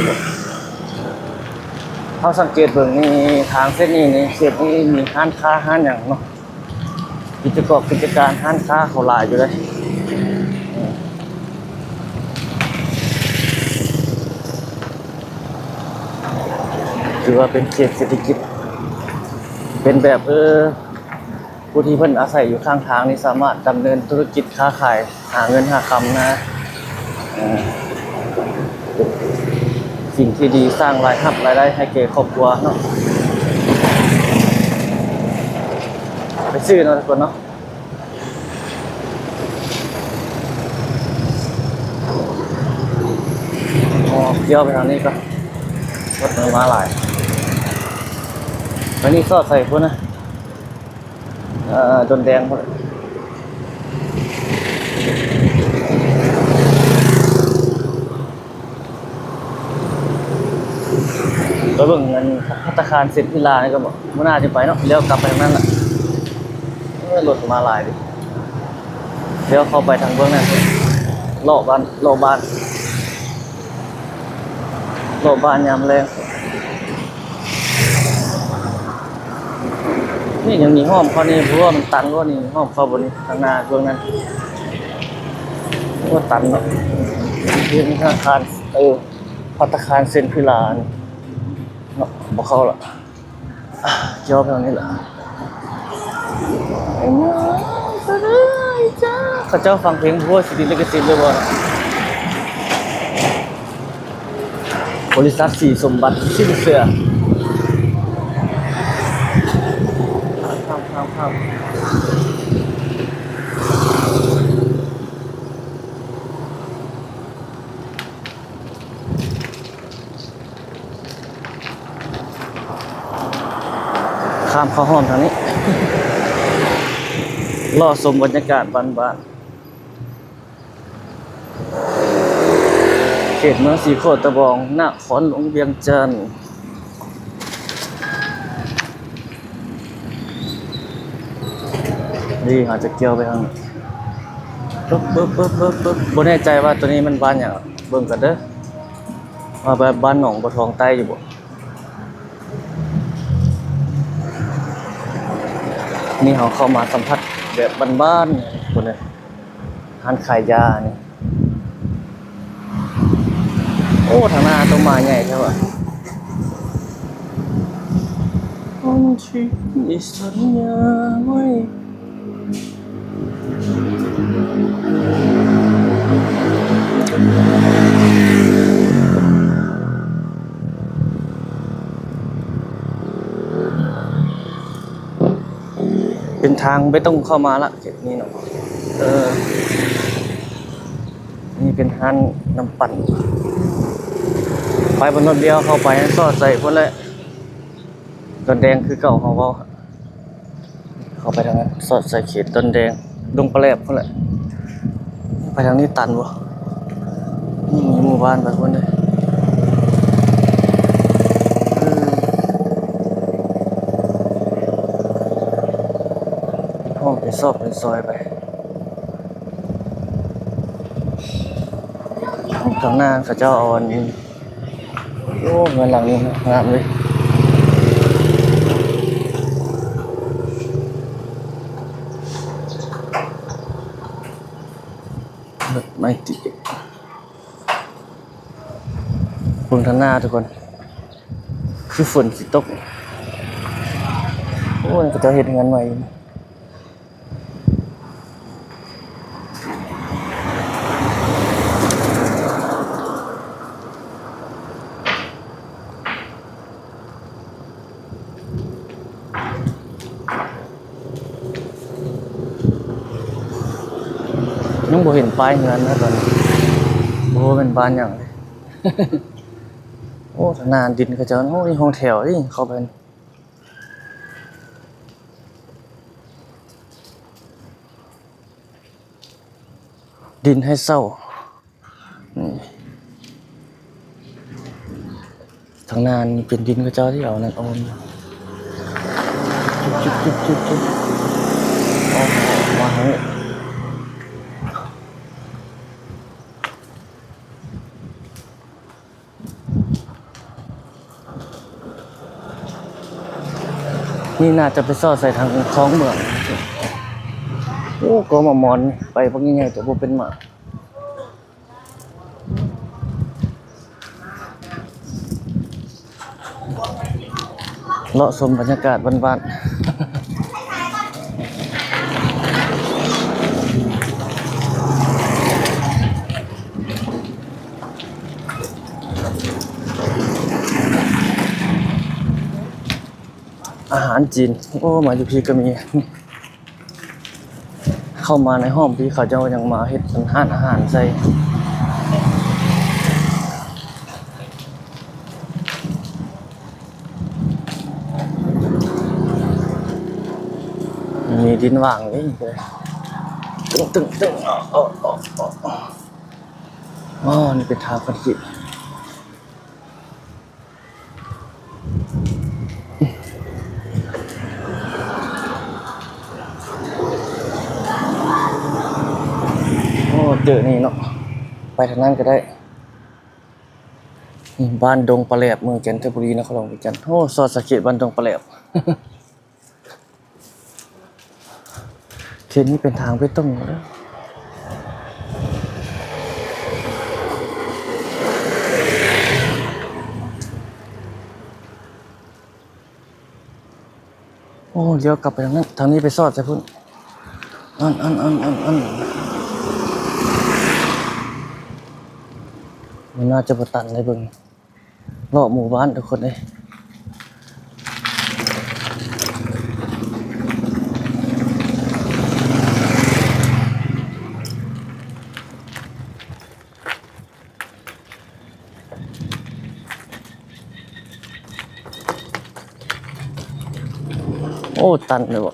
ເຮົາສັງເກດເບິ່ງນີ້ ທາງເສັ້ນນີ້ນີ້ ເຂດນີ້ມີຮ້ານຄ້າຮ້ານຫຍັງເນາະ ກິດຈະກອບກິດຈະການ ຮ້ານຄ້າເຂົາຫຼາຍຢູ່ເດ້. ຖືວ່າເປັນເຂດເສດຖະກິດ ເປັນແບບ ເອີ ຜູ້ທີ່ເພິ່ນອາໄສຢູ່ຂ້າງທາງນີ້ ສາມາດດຳເນີນທຸລະກິດຄ້າຂາຍ ຫາເງິນຫາຄຳນະ ເອີ ເປັນສິ່ງທີ່ດີ ສ້າງລາຍຮັບລາຍໄດ້ໃຫ້ແກ່ຄອບຄົວເນາະ. ໄປຊື້ເນາະທຸກຄົນເນາະ. ອໍ ລ້ຽວໄປທາງນີ້ກ່ອນ ລົດມັນມາຫຼາຍ. ໄປນີ້ສອດໃສ່ພຸ້ນນະ ເອີ ດົນແດງພຸ້ນ. ໄປເບິ່ງອັນພັດຕາຄານເຊັນວິລລານີ້ກ່ອນບໍ? ມື້ໜ້າຈຶ່ງໄປເນາະ. ລ້ຽວກັບໄປທາງນັ້ນລະ. ເອີ ລົດມາຫຼາຍເດ. ລ້ຽວເຂົ້າໄປທາງເບື້ອງນັ້ນ ເລາະບ້ານ ເລາະບ້ານ ເລາະບ້ານຍາມແລງ. ນີ້ຍັງມີຫ້ອມເຂົ້ານີ້ ບໍ່ຮູ້ວ່າມັນຕັນບໍ່ນີ້ ຫ້ອມເຂົ້າບໍ່ນີ້ ທາງໜ້າເບື້ອງນັ້ນ. ໂອ້ ຕັນເນາະ. ເປັນທະນາຄານ ເອີ ພັດຕາຄານເຊັນວິລລາເນາະ. ບໍ່ເຂົ້າລະ ຈອບແນວນີ້ລະ. ເຂົາເຈົ້າຟັງເພງ ບໍ່ຮູ້ຊິຕິດລິຂະສິດຫຼືບໍ່. ບໍລິສັດສີສົມບັດ ຊິນເຊື່ອ. ຂ້າມເຂົ້າຮ່ອມທາງນີ້ ເລາະຊົມບັນຍາກາດບ້ານໆ. ເຂດເມືອງສີໂຄດຕະບອງ ນະຄອນຫຼວງວຽງຈັນ. ນີ້ເຮົາຈະກ່ຽວໄປທາງ ປຶບ ປຶບ ປຶບ ປຶບ ປຶບ. ບໍ່ແນ່ໃຈວ່າໂຕນີ້ມັນບ້ານຫຍັງ ເບິ່ງກັນເດີ ວ່າແບບບ້ານໜອງບົວທອງໃຕ້ຢູ່ບໍ່. ນີ້ເຮົາເຂົ້າມາສຳຜັດແບບບ້ານໆ ພຸ້ນເດ້. ຮ້ານຂາຍຢານີ້. ໂອ້ ທາງໜ້າຕົ້ນໄມ້ໃຫຍ່ແທ້ວ່າ. ເປັນທາງເບຕົງເຂົ້າມາລະ ເຂດນີ້ເນາະ. ເອີ ນີ້ເປັນຮ້ານນ້ຳປັ່ນ. ໄປບໍ່ຮອດດຽວ ເຂົ້າໄປສອດໃສ່ພຸ້ນແຫຼະ ດອນແດງຄືເກົ່າ ເຮົາເວົ້າ. ເຂົ້າໄປທາງນັ້ນ ສອດໃສ່ເຂດດອນແດງ ດົງປາແຫຼບພຸ້ນແຫຼະ. ໄປທາງນີ້ຕັນບໍ່? ອືມ ມີໝູ່ບ້ານໄປພຸ້ນເດ້. ເອີ ເປັນຫ້ອງ ເປັນຊອກ ເປັນຊອຍໄປ. ທາງໜ້າເຂົາເຈົ້າເອົາອັນນີ້ ໂອ້ ເຮືອນຫຼັງນີ້ງາມເລີຍ. ລົດໄມ້ຕິ ເບິ່ງທາງໜ້າທຸກຄົນ ຄືຝົນຊິຕົກ. ໂອ້ຍ ເຂົາເຈົ້າເຮັດເຮືອນໃໝ່. ຍັງບໍ່ເຫັນປ້າຍເຮືອນນະຕອນນີ້ ບໍ່ຮູ້ວ່າເປັນບ້ານຫຍັງເລີຍ. ໂອ້ ທາງໜ້າດິນເຂົາເຈົ້າ ໂອ້ ມີຫ້ອງແຖວເດ້ ເຂົ້າໄປ. ດິນໃຫ້ເຊົ່າ ນີ້ ທາງໜ້ານີ້ເປັນດິນເຂົາເຈົ້າທີ່ເອົານັ້ນອອມ ຈຸບໆໆໆ ອອມມາທາງນີ້. ນີ້ໜ້າຈະໄປຊອດໃສ່ທາງຄອງເມືອງ. ໂອ້ ກໍໝາກມອນໄປບັກໃຫຍ່ໆ ແຕ່ບໍ່ເປັນໝາກ. ເລາະຊົມບັນຍາກາດບ້ານໆ. ອາຫານຈີນ ໂອ້ ມາຢູ່ພີ້ກໍມີ. ເຂົ້າມາໃນຫ້ອງພີ້ ເຂົາເຈົ້າຍັງມາເຮັດເປັນຮ້ານອາຫານໃສ່. ມີດິນຫວ່າງເດ້ ຕຶ້ງໆໆ. ອໍ ນີ້ເປັນທາງຄອນກຣີດ. ໂອ້ ເຈີນີ້ເນາະ ໄປທາງນັ້ນກໍໄດ້. ນີ້ບ້ານດົງປາແຫຼບ ເມືອງຈັນທະບູລີ ນະຄອນຫຼວງວຽງຈັນ. ໂອ້ ຊອດສະເກດ ບ້ານດົງປາແຫຼບ. ເຂດນີ້ເປັນທາງເບຕົງເດີ. ໂອ້ ລ້ຽວກັບໄປທາງນັ້ນ ທາງນີ້ໄປຊອດໃສ່ພຸ້ນ. ອັນ ອັນ ອັນ ອັນ ອັນ ມັນໜ້າຈະບໍ່ຕັນໄດ໋ ເບິ່ງ ເລາະໝູ່ບ້ານທຸກຄົນເອີຍ. ໂອ້ ຕັນເລີຍບໍ່?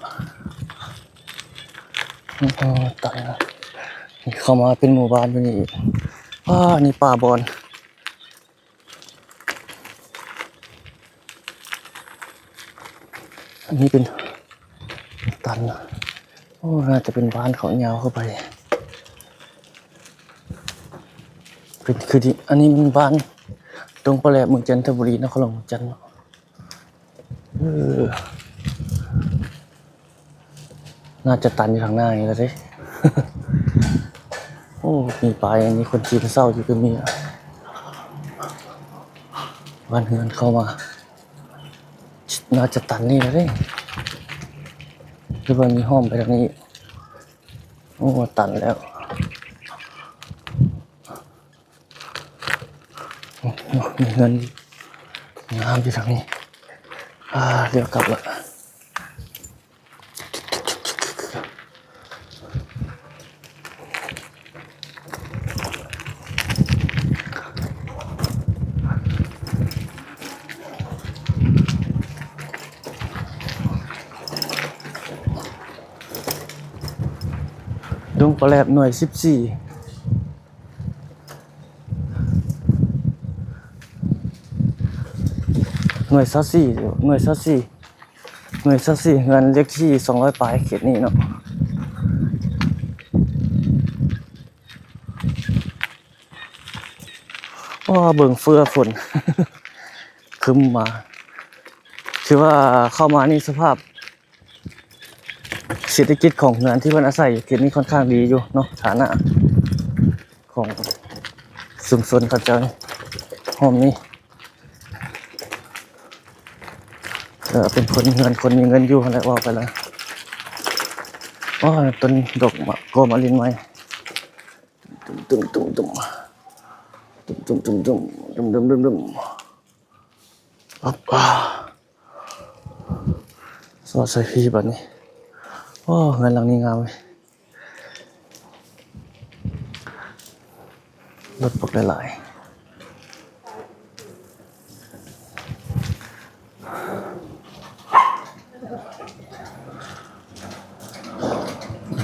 ໂອ້ ຕັນ. ນີ້ເຂົ້າມາເປັນໝູ່ບ້ານຢູ່ນີ້ອີກ. ວ້າ ນີ້ປ່າບອນ. ອັນນີ້ເປັນຕັນ. ໂອ້ ໜ້າຈະເປັນບ້ານເຂົາຍາວເຂົ້າໄປ. ເປັນຄືທີ່ ອັນນີ້ມັນບ້ານດົງປາແຫຼບ ເມືອງຈັນທະບູລີ ນະຄອນຫຼວງວຽງຈັນເນາະ. ເອີ ໜ້າຈະຕັນຢູ່ທາງໜ້ານີ້ແຫຼະເດ້. ໂອ້ ມີປາຍ ມີຄົນຈີນເຊົ່າຢູ່ກໍມີ. ບ້ານເຮືອນເຂົ້າມາ ໜ້າຈະຕັນນີ້ແຫຼະເດ້. ຫຼືວ່າມີຫ້ອມໄປທາງນີ້? ໂອ້ ຕັນແລ້ວ. ໂອ້ ມີເຮືອນງາມຢູ່ທາງນີ້. ອ່າ ດຽວກັບລະ. ດົງປາແຫຼບໜ່ວຍສິບສີ່. ໜ່ວຍຊາວສີ່ ໜ່ວຍຊາວສີ່ ໜ່ວຍຊາວສີ່ ເຮືອນເລກທີສອງຮ້ອຍປາຍ ເຂດນີ້ເນາະ. ໂອ້ ເບິ່ງເຟືອຝົນ ຄຶ້ມມາ. ຖືວ່າເຂົ້າມານີ້ສະພາບ ເສດຖະກິດຂອງເຮືອນທີ່ເພິ່ນອາໄສຢູ່ເຂດນີ້ຄ່ອນຂ້າງດີຢູ່ເນາະ, ຖານະຂອງຊຸມຊົນເຂົາເຈົ້ານີ້ ຮ່ອມນີ້ ເອີ ເປັນຄົນເຮືອນຄົນມີເງິນຢູ່ຫັ້ນແຫຼະ ເວົ້າໄປແລ້ວ. ໂອ້ຍ ຕົ້ນດອກມະ ກໍມາລິນໃໝ່ ຕຸ້ມໆໆໆ ຕຸ້ມໆໆໆ ຕຸ້ມໆໆໆ ຕຸ້ມໆໆໆ ອັບ ອ່າ ສອດໃສ່ພີ້ບາດນີ້. ໂອ້ ເຮືອນຫຼັງນີ້ງາມເວີຍ ລົດບັກຫຼາຍໆ.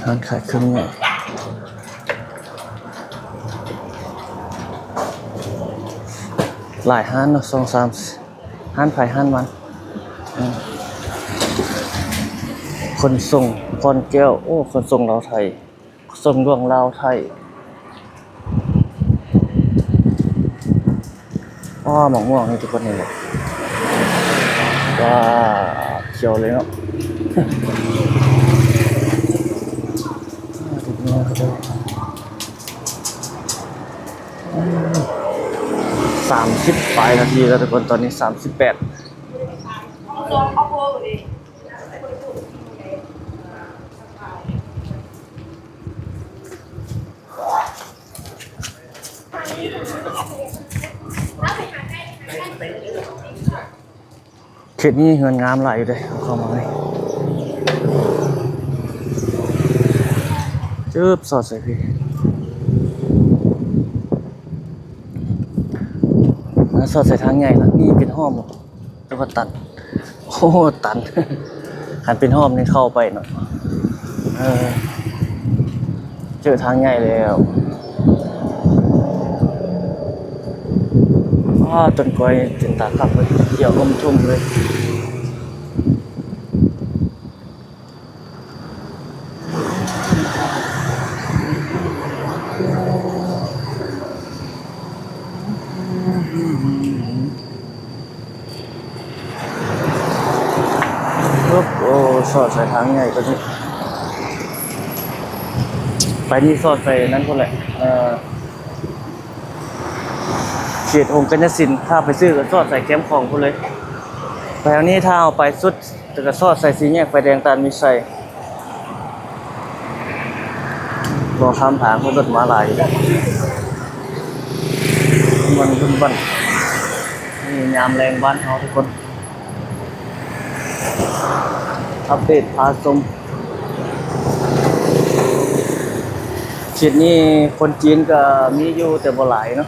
ຮ້ານຂາຍເຄື່ອງໃຫຍ່ ຫຼາຍຮ້ານເນາະ ສອງສາມ ຮ້ານໃຜຮ້ານມັນ. ຂົນສົ່ງກອນແກ້ວ ໂອ້ ຂົນສົ່ງລາວໄທ ສົ່ງດວງລາວໄທ. ອ້ອ ໝາກມ່ວງນີ້ທຸກຄົນເຫັນບໍ່? ວ້າ ຂຽວເລີຍເນາະ. ສາມສິບປາຍນາທີແລ້ວທຸກຄົນ ຕອນນີ້ສາມສິບແປດ. ເຂດນີ້ເຮືອນງາມຫຼາຍຢູ່ເດ້ ເຂົ້າມານີ້ ຈຶບ ສອດໃສ່ພີ້ ສອດໃສ່ທາງໃຫຍ່ລະ ນີ້ເປັນຫ້ອມ. ແຕ່ວ່າຕັນ ໂອ້ ຕັນ ຄັນເປັນຮ່ອມນີ້ເຂົ້າໄປເນາະ ເອີ ເຈີທາງໃຫຍ່ແລ້ວ. ອ້າ ຕົ້ນກ້ວຍເປັນຕາຄັກເລີຍ ຂຽວອຸ້ມທຸ່ມເລີຍ. ໂອ້ ສອດໃສ່ທາງໃຫຍ່ກວ່ານີ້ ໄປນີ້ສອດໃສ່ນັ້ນພຸ້ນແຫຼະ ເອີ ເຂດອົງກາຍນະສິນ ຖ້າໄປຊື້ກໍສອດໃສ່ແຄມຂອງພຸ້ນເລີຍ. ແຖວນີ້ຖ້າເຮົາໄປສຸດ ແລ້ວກໍສອດໃສ່ສີ່ແຍກໄຟແດງຕາດມີໄຊ. ບໍ່ຂ້າມທາງ ລົດມາຫຼາຍຢູ່ເດ້ ມັນບຸ້ນບັ້ນ. ນີ້ຍາມແລງບ້ານເຮົາທຸກຄົນ ອັບເດດພາຊົມ. ເຂດນີ້ຄົນຈີນກໍມີຢູ່ ແຕ່ບໍ່ຫຼາຍເນາະ.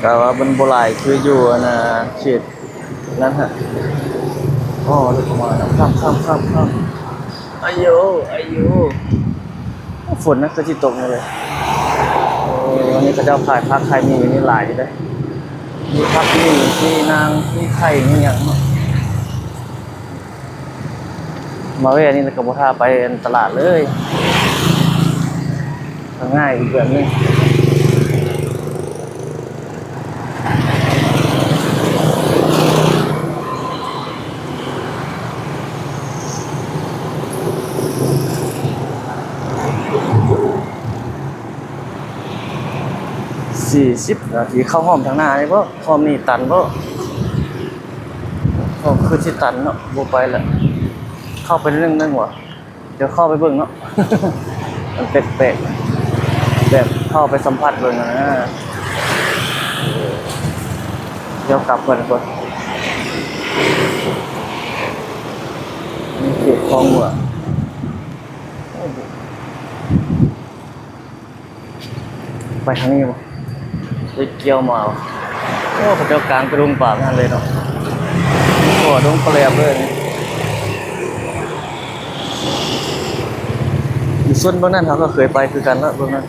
ກະວ່າມັນບໍ່ຫຼາຍຄືຢູ່ອັນນ່າເຂດນັ້ນຫັ້ນ. ອໍ ລົດເຂົ້າມາແລ້ວ ຂ້າມ ຂ້າມ ຂ້າມ ຂ້າມ. ອາໂຢ ອາໂຢ ຝົນນະ ຄືຊິຕົກແນ່ເລີຍ. ໂອ້ ອັນນີ້ເຂົາເຈົ້າຂາຍຜັກຂາຍໝີ່ຢູ່ນີ້ຫຼາຍຢູ່ເດ້ ມີຜັກ ໝີ່ ມີນາງ ມີໄຂ່ ມີຫຍັງເນາະ. ມາແວ່ນີ້ແລ້ວກໍບໍ່ຖ້າໄປອັນຕະຫຼາດເລີຍ ກໍງ່າຍອີກແບບໜຶ່ງ. ໂ ສີ່ສິບນາທີ ເຂົ້າອ້ອມທາງໜ້ານີ້ບໍ່? ອ້ອມນີ້ຕັນບໍ່? ໂອ້ ຄືຊິຕັນເນາະ ບໍ່ໄປລະ ເຂົ້າໄປໜຶ່ງໜຶ່ງຫວາ? ດຽວເຂົ້າໄປເບິ່ງເນາະ ມັນແປກໆ ແບບເຂົ້າໄປສຳຜັດເບິ່ງຫັ້ນນະ ດຽວກັບກ່ອນ ນີ້ເຂດຄອງຫຼວງ. ໄປທາງນີ້ບໍ່? ໄດ້ກ່ຽວມາ. ໂອ້ ເຂົາເຈົ້າກາງເປັນດົງປາມຫັ້ນເລີຍເນາະ. ໂອ້ ດົງປະແຫຼບເລີຍ. ຢູ່ໂຊນເບື້ອງນັ້ນເຮົາກໍເຄີຍໄປຄືກັນລະ ເບື້ອງນັ້ນ.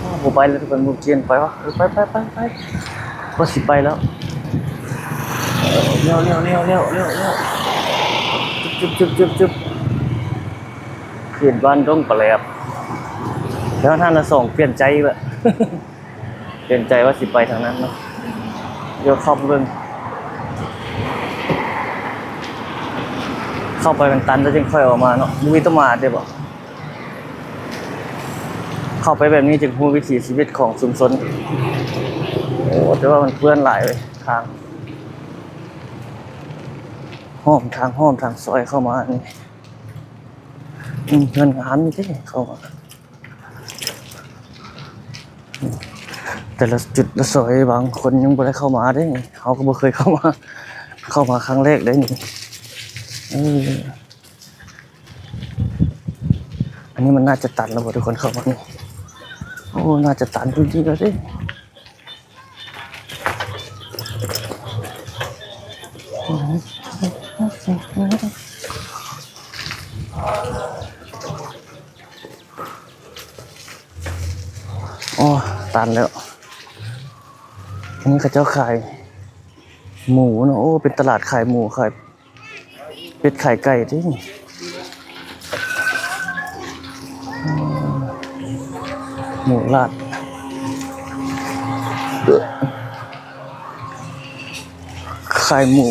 ໂອ້ ບໍ່ໄປແລ້ວ ເພິ່ນບໍ່ຈຽນໄປວະ. ເອີ ໄປ ໄປ ໄປ ໄປ. ກໍຊິໄປແລ້ວ. ເອີ ລ້ຽວ ລ້ຽວ ລ້ຽວ ລ້ຽວ ລ້ຽວ ຈຶບ ຈຶບ ຈຶບ ຈຶບ. ເຂດບ້ານດົງປະແຫຼບ. ແລ້ວທ່ານລະສອງປ່ຽນໃຈອີກລະ ປ່ຽນໃຈວ່າຊິໄປທາງນັ້ນເນາະ. ດຽວເຂົ້າໄປເບິ່ງ ເຂົ້າໄປມັນຕັນແລ້ວຈຶ່ງຄ່ອຍອອກມາເນາະ. ບໍ່ມີຕະໝາດເດ້ບໍ່? ເຂົ້າໄປແບບນີ້ຈຶ່ງຮູ້ວິຖີຊີວິດຂອງຊຸມຊົນ. ໂອ້ ແຕ່ວ່າມັນເປື້ອນຫຼາຍເວີຍ ທາງ ອ້ອມທາງ ອ້ອມທາງຊອຍເຂົ້າມານີ້. ອືມ ເຮືອນງາມຢູ່ເດ້ເຂົ້າມາ. ແຕ່ລະຈຸດລະຊອຍ ບາງຄົນຍັງບໍ່ໄດ້ເຂົ້າມາເດ້. ເຮົາກໍບໍ່ເຄີຍເຂົ້າມາ ເຂົ້າມາຄັ້ງແລກເດ້ນີ້. ເອີ ອັນນີ້ມັນໜ້າຈະຕັນແລ້ວບໍ່ ທຸກຄົນ ເຂົ້າມານີ້? ໂອ້ ໜ້າຈະຕັນທຸກທີ່ແລ້ວເດ້. ໂອ້ ຕັນແລ້ວ. ອັນນີ້ເຂົາເຈົ້າຂາຍໝູເນາະ. ໂອ້ ເປັນຕະຫຼາດຂາຍໝູ ຂາຍ ເປັດຂາຍໄກ່ຕິ ໝູລາດ ຂາຍໝູ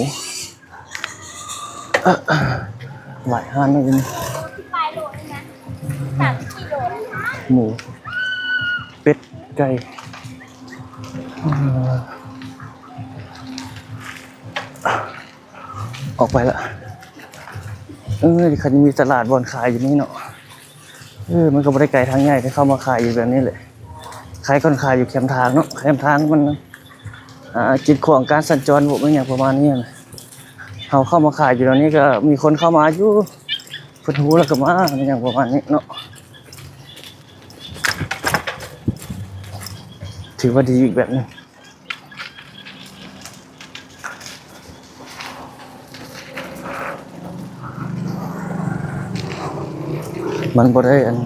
ຫຼາຍຮ້ານເນາະຢູ່ນີ້ ໝູ ເປັດ ໄກ່ ອອກໄປລະ. ເອີ ຄັນມີຕະຫຼາດບ່ອນຂາຍຢູ່ນີ້ເນາະ. ເອີ ມັນກໍບໍ່ໄດ້ໄກທາງໃຫຍ່ ໄດ້ເຂົ້າມາຂາຍຢູ່ແບບນີ້ແຫຼະ. ຂາຍກ່ອນຂາຍຢູ່ແຄມທາງເນາະ ແຄມທາງມັນ ອ່າ ກີດຂວາງການສັນຈອນ ບໍ່ແມ່ນຫຍັງປະມານນີ້ນະ. ເຮົາເຂົ້າມາຂາຍຢູ່ແຖວນີ້ກໍມີຄົນເຂົ້າມາຢູ່ ເພິ່ນຮູ້ແລ້ວກໍມາ ແມ່ນຫຍັງປະມານນີ້ເນາະ. ຖືວ່າດີອີກແບບໜຶ່ງ. ມັນບໍ່ໄດ້ອັນ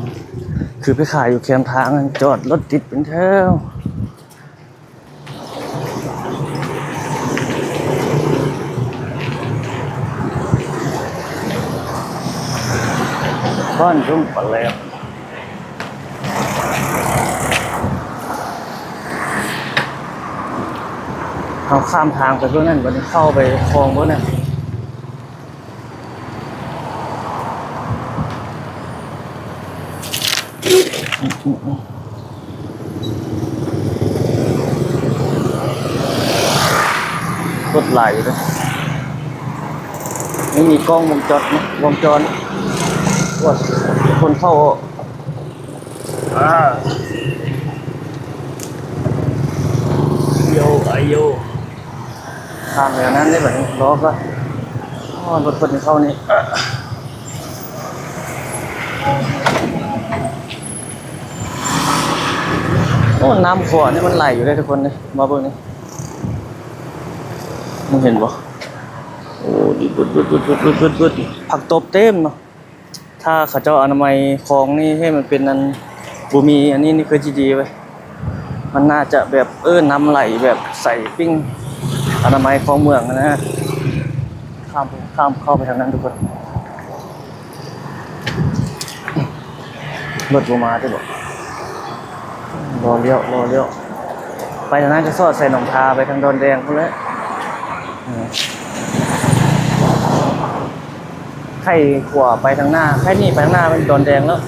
ຄືໄປຂາຍຢູ່ແຄມທາງ ອັນຈອດລົດຕິດເປັນແຖວ. ບ້ານດົງປາແຫຼບ. ເຮົາຂ້າມທາງໄປເບື້ອງນັ້ນ ບັດນີ້ເຂົ້າໄປຄອງເບື້ອງນັ້ນ. ລົດຫຼາຍຢູ່ເດ້ ຍັງມີກ້ອງວົງຈອດ ວົງຈອນ ກວດຄົນເຂົ້າອອກ. ອາ ໂຍ ອາໂຍ ຂ້າມແນວນັ້ນເດ້ບັດນີ້ ລໍກ່ອນ. ອໍ ລົດເພິ່ນເຂົ້ານີ້. ໂອ້ ນ້ຳຂົວນີ້ມັນໄຫຼຢູ່ເດ້ທຸກຄົນເດ້ ມາເບິ່ງນີ້ ມອງເຫັນບໍ່? ໂອ້ ບຶດໆ ຜັກຕົບເຕັມເນາະ. ຖ້າເຂົາເຈົ້າອະນາໄມຄອງນີ້ໃຫ້ມັນເປັນອັນ ບໍ່ມີອັນນີ້ນີ້ຄືຊິດີເວີຍ. ມັນໜ້າຈະແບບ ເອີ ນ້ຳໄຫຼແບບໃສປິ້ງ ອະນາໄມຄອງເມືອງຫັ້ນນະ. ຂ້າມ ຂ້າມເຂົ້າໄປທາງນັ້ນທຸກຄົນ. ລົດບໍ່ມາຕິບໍ? ລໍລ້ຽວ ລໍລ້ຽວ ໄປທາງນັ້ນກໍສອດໃສ່ໜອງທາ ໄປທາງດອນແດງພຸ້ນແຫຼະ. ໄຂຂວາໄປທາງໜ້າ ໄຂໜີໄປທາງໜ້າແມ່ນດອນແດງແລ້ວ.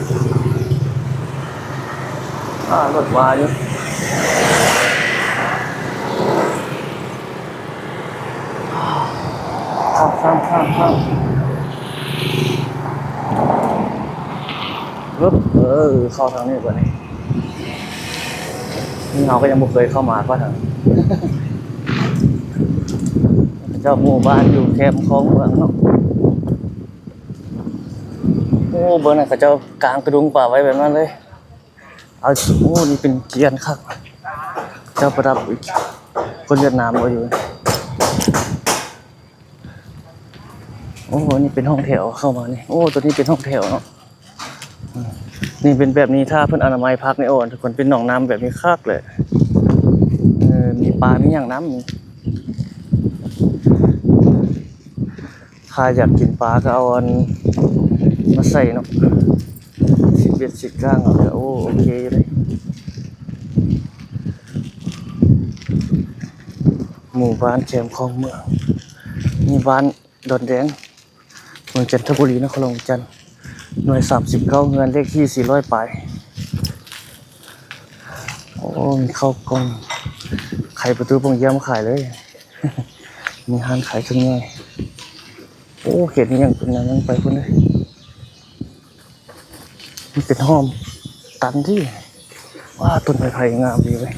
ອ່າ ລົດມາຢູ່. ຂ້າມ ຂ້າມ ຂ້າມ ຂ້າມ ເອີ ເຂົ້າທາງນີ້ບາດນີ້. ນີ້ເຮົາກໍຍັງບໍ່ເຄີຍເຂົ້າມາເພາະຫຍັງ ເຈົ້າໝູ່ບ້ານຢູ່ແຄມຄອງເມືອງເນາະ. ໂອ້ ເບິ່ງນັ້ນ ເຂົາເຈົ້າກາງກະດຸງປາໄວ້ແບບນັ້ນເລີຍ. ເອົາ ໂອ້ ນີ້ເປັນກຽນຄັກ ເຈົ້າປະດັບອີກ ຄົນຫວຽດນາມບໍ່ຢູ່. ໂອ້ ນີ້ເປັນຫ້ອງແຖວເຂົ້າມານີ້. ໂອ້ ໂຕນີ້ເປັນຫ້ອງແຖວເນາະ. ນີ້ເປັນແບບນີ້ ຖ້າເພິ່ນອະນາໄມພັກນີ້ ໂອ້ ທຸກຄົນ ເປັນໜອງນ້ຳແບບນີ້ຄັກເລີຍ. ເອີ ມີປາ ມີຫຍັງນຳ. ຖ້າຢາກກິນປາກໍເອົາອັນມາໃສ່ເນາະ ສິບເອັດສິບກ້າງເອົາ ກໍໂອເຄຢູ່ເດ້. ໝູ່ບ້ານແຄມຄອງເມືອງ ມີບ້ານດອນແດງ ເມືອງຈັນທະບູລີ ນະຄອນຫຼວງວຽງຈັນ ໜ່ວຍສາມສິບເກົ້າ ເຮືອນເລກທີສີ່ຮ້ອຍປາຍ. ໂອ້ ມີເຂົ້າກ່ອງ ໄຂປະຕູໂປ່ງຢ້ຽມຂາຍເລີຍ. ມີຮ້ານຂາຍເຄື່ອງຍ່ອຍ. ໂອ້ ເຂດນີ້ຍັງເປັນອັນນັ້ນໄປພຸ້ນເດ້. ມັນເປັນຫ້ອມຕັນຕິ. ວ້າ ຕົ້ນໄມ້ໄຜ່ງາມດີເວີຍ.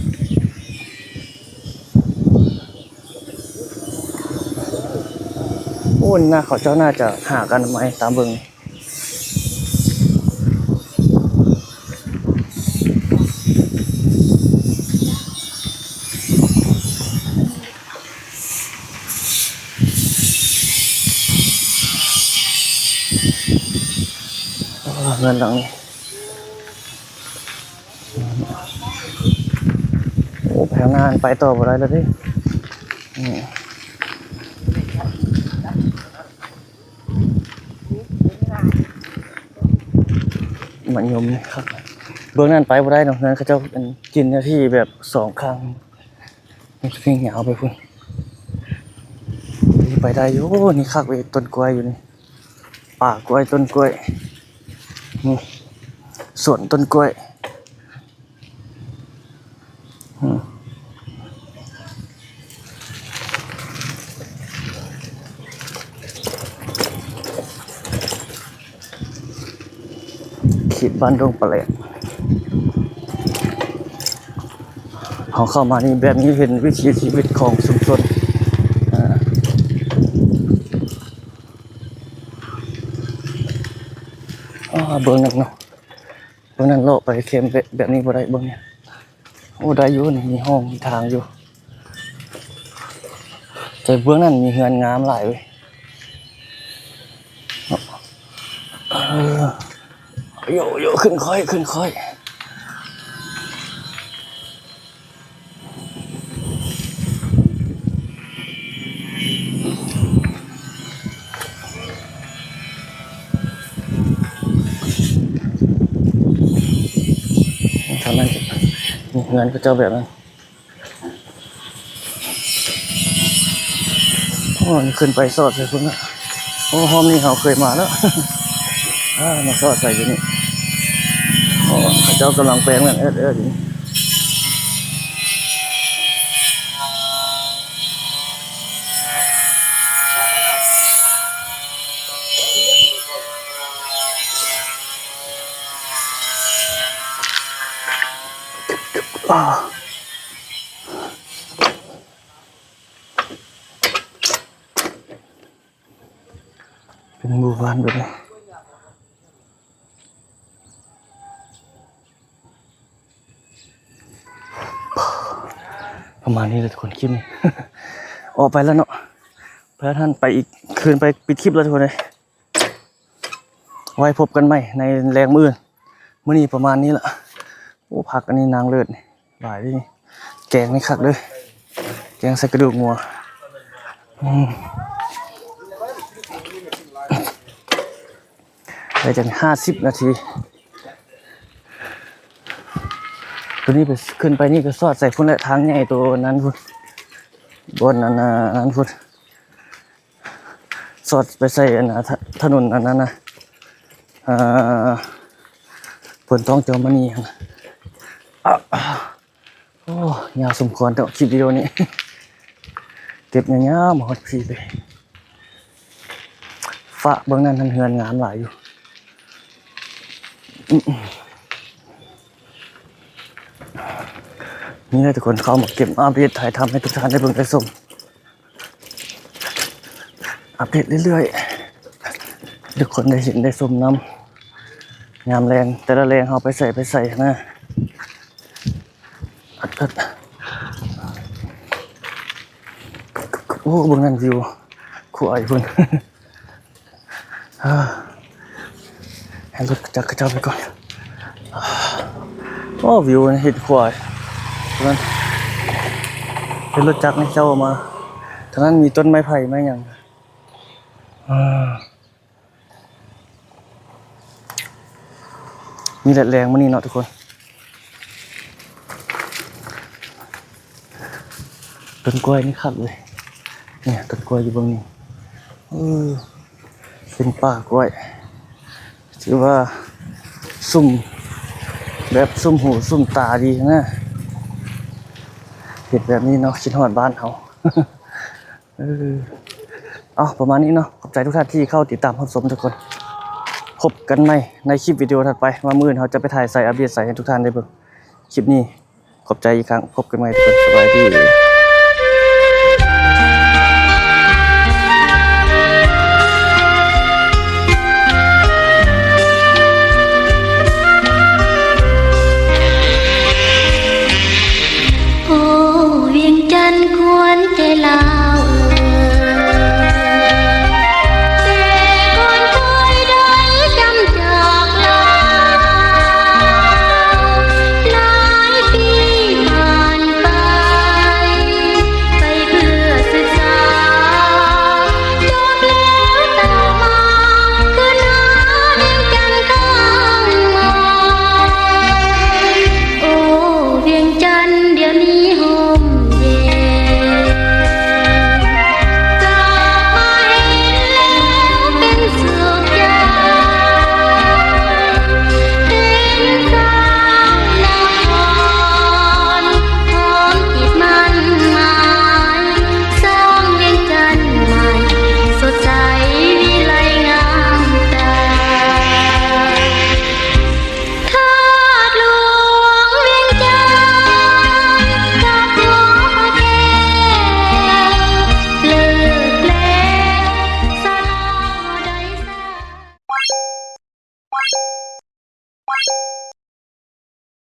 ໂອ້ ໜ້າເຂົາເຈົ້າໜ້າຈະຫາກັນໃໝ່ຕາມເບິ່ງ. ເຮືອນຫຼັງນີ້ ໂອ້ ໄປທາງໜ້າໄປຕໍ່ບໍ່ໄດ້ແລ້ວເດ້. ມະຍົມນີ້ຄັກ. ເບື້ອງນັ້ນໄປບໍ່ໄດ້ເນາະ ເຮືອນເຂົາເຈົ້າກິນເນື້ອທີ່ແບບສອງຂ້າງ ມັນຊິຍາວໄປພຸ້ນ. ນີ້ໄປໄດ້ຢູ່. ໂອ້ ນີ້ຄັກເວີຍ ຕົ້ນກ້ວຍຢູ່ນີ້ ປ່າກ້ວຍ ຕົ້ນກ້ວຍ ນີ້ ສວນຕົ້ນກ້ວຍ. ອືມ ເຂດບ້ານດົງປາແຫຼກ ເຮົາເຂົ້າມານີ້ ແບບນີ້ເຫັນວິຖີຊີວິດຂອງຊຸມຊົນ. ອາ ເບິ່ງນັ້ນເນາະ ເບິ່ງນັ້ນ ເລາະໄປແຄມແບບ ແບບນີ້ບໍ່ໄດ້ ເບິ່ງນີ້. ໂອ້ ໄດ້ຢູ່ນີ້ ມີຫ້ອງ ມີທາງຢູ່. ແຕ່ເບື້ອງນັ້ນມີເຮືອນງາມຫຼາຍເວີຍ. ເອີ ໂຍ ໂຍ ຂຶ້ນຄ່ອຍ ຂຶ້ນຄ່ອຍ. ທາງນັ້ນ ເຮືອນເຂົາເຈົ້າແບບນັ້ນ. ໂອ້ ຂຶ້ນໄປສອດໃສ່ພຸ້ນນະ. ໂອ້ ຮ່ອມນີ້ເຮົາເຄີຍມາແລ້ວ. ອາ ມາສອດໃສ່ຢູ່ນີ້. ໂອ້ ເຂົາເຈົ້າກຳລັງແປງແມ່ນເອິດໆຢູ່. ເປັນໝູ່ບ້ານແບບນີ້ ປະມານນີ້ແຫຼະທຸກຄົນ. ຄລິບນີ້ອອກໄປແລ້ວເນາະ ໄປທາງນັ້ນ ໄປອີກຄືນ ໄປປິດຄລິບແລ້ວທຸກຄົນເອີຍ. ໄວ້ພົບກັນໃໝ່ໃນແລງມື້ອື່ນ. ມື້ນີ້ປະມານນີ້ລະ. ໂອ້ ຜັກອັນນີ້ນາງເລີດນີ້ ຫຼາຍເດ້ນີ້. ແກງນີ້ຄັກເດີ້ ແກງໃສ່ກະດູກງົວ. ອືມ ໄດ້ຈັກຫ້າສິບນາທີ. ໂຕນີ້ໄປ ຂຶ້ນໄປນີ້ກໍສອດໃສ່ພຸ້ນແຫຼະ ທາງໃຫຍ່ໂຕນັ້ນພຸ້ນ ບ່ອນອັນນັ້ນ ອັນນັ້ນພຸ້ນ. ສອດໄປໃສ່ອັນນະ ຖະ ຖະໜົນອັນນັ້ນນະ ເອີ ໂພນທອງຈອມມະນີຫັ້ນນະ. ໂອ້ ຍາວສົມຄວນເນາະຄລິບວິດີໂອນີ້ ເກັບຍາວໆມາຮອດພີ້ເລີຍ. ຟ້າເບິ່ງນັ້ນຫັ້ນ ເຮືອນງາມຫຼາຍຢູ່. ນີ້ແຫຼະທຸກຄົນ ເຂົ້າມາເກັບອັບເດດຖ່າຍທຳໃຫ້ທຸກທ່ານໄດ້ເບິ່ງໄດ້ຊົມ ອັບເດດເລື້ອຍໆ ໃຫ້ທຸກຄົນໄດ້ເຫັນໄດ້ຊົມນຳ. ຍາມແລງ ແຕ່ລະແລງເຮົາໄປໃສໄປໃສນະ. ໂອ້ ເບິ່ງນັ້ນວິວ ຄວາຍພຸ້ນ. ໃຫ້ລົດຈັກເຂົາເຈົ້າໄປກ່ອນ. ໂອ້ ວິວເຫັນຄວາຍ ເຫັນລົດຈັກນີ້ເຈົ້າມາ. ທາງນັ້ນມີຕົ້ນໄມ້ໄຜ່ໄມ້ຫຍັງ. ນີ້ແຫຼະແລງມື້ນີ້ເນາະທຸກຄົນ. ຕົ້ນກ້ວຍນີ້ຄັກເລີຍ ນີ້ຕົ້ນກ້ວຍຢູ່ເບື້ອງນີ້. ເອີ ເປັນປ່າກ້ວຍ ຖືວ່າຊຸ່ມ ແບບຊຸ່ມຫູຊຸ່ມຕາດີນະ. ເຫັນແບບນີ້ເນາະ ຄິດຮອດບ້ານເຮົາ. ເອີ ເອົາ ປະມານນີ້ເນາະ. ຂອບໃຈທຸກທ່ານທີ່ເຂົ້າຕິດຕາມຮັບຊົມທຸກຄົນ. ພົບກັນໃໝ່ໃນຄລິບວິດີໂອຖັດໄປ ວ່າມື້ອື່ນເຮົາຈະໄປຖ່າຍໃສ ອັບເດດໃສໃຫ້ທຸກທ່ານໄດ້ເບິ່ງ. ຄລິບນີ້ ຂອບໃຈອີກຄັ້ງ ພົບກັນໃໝ່ທຸກຄົນ ສະບາຍດີ.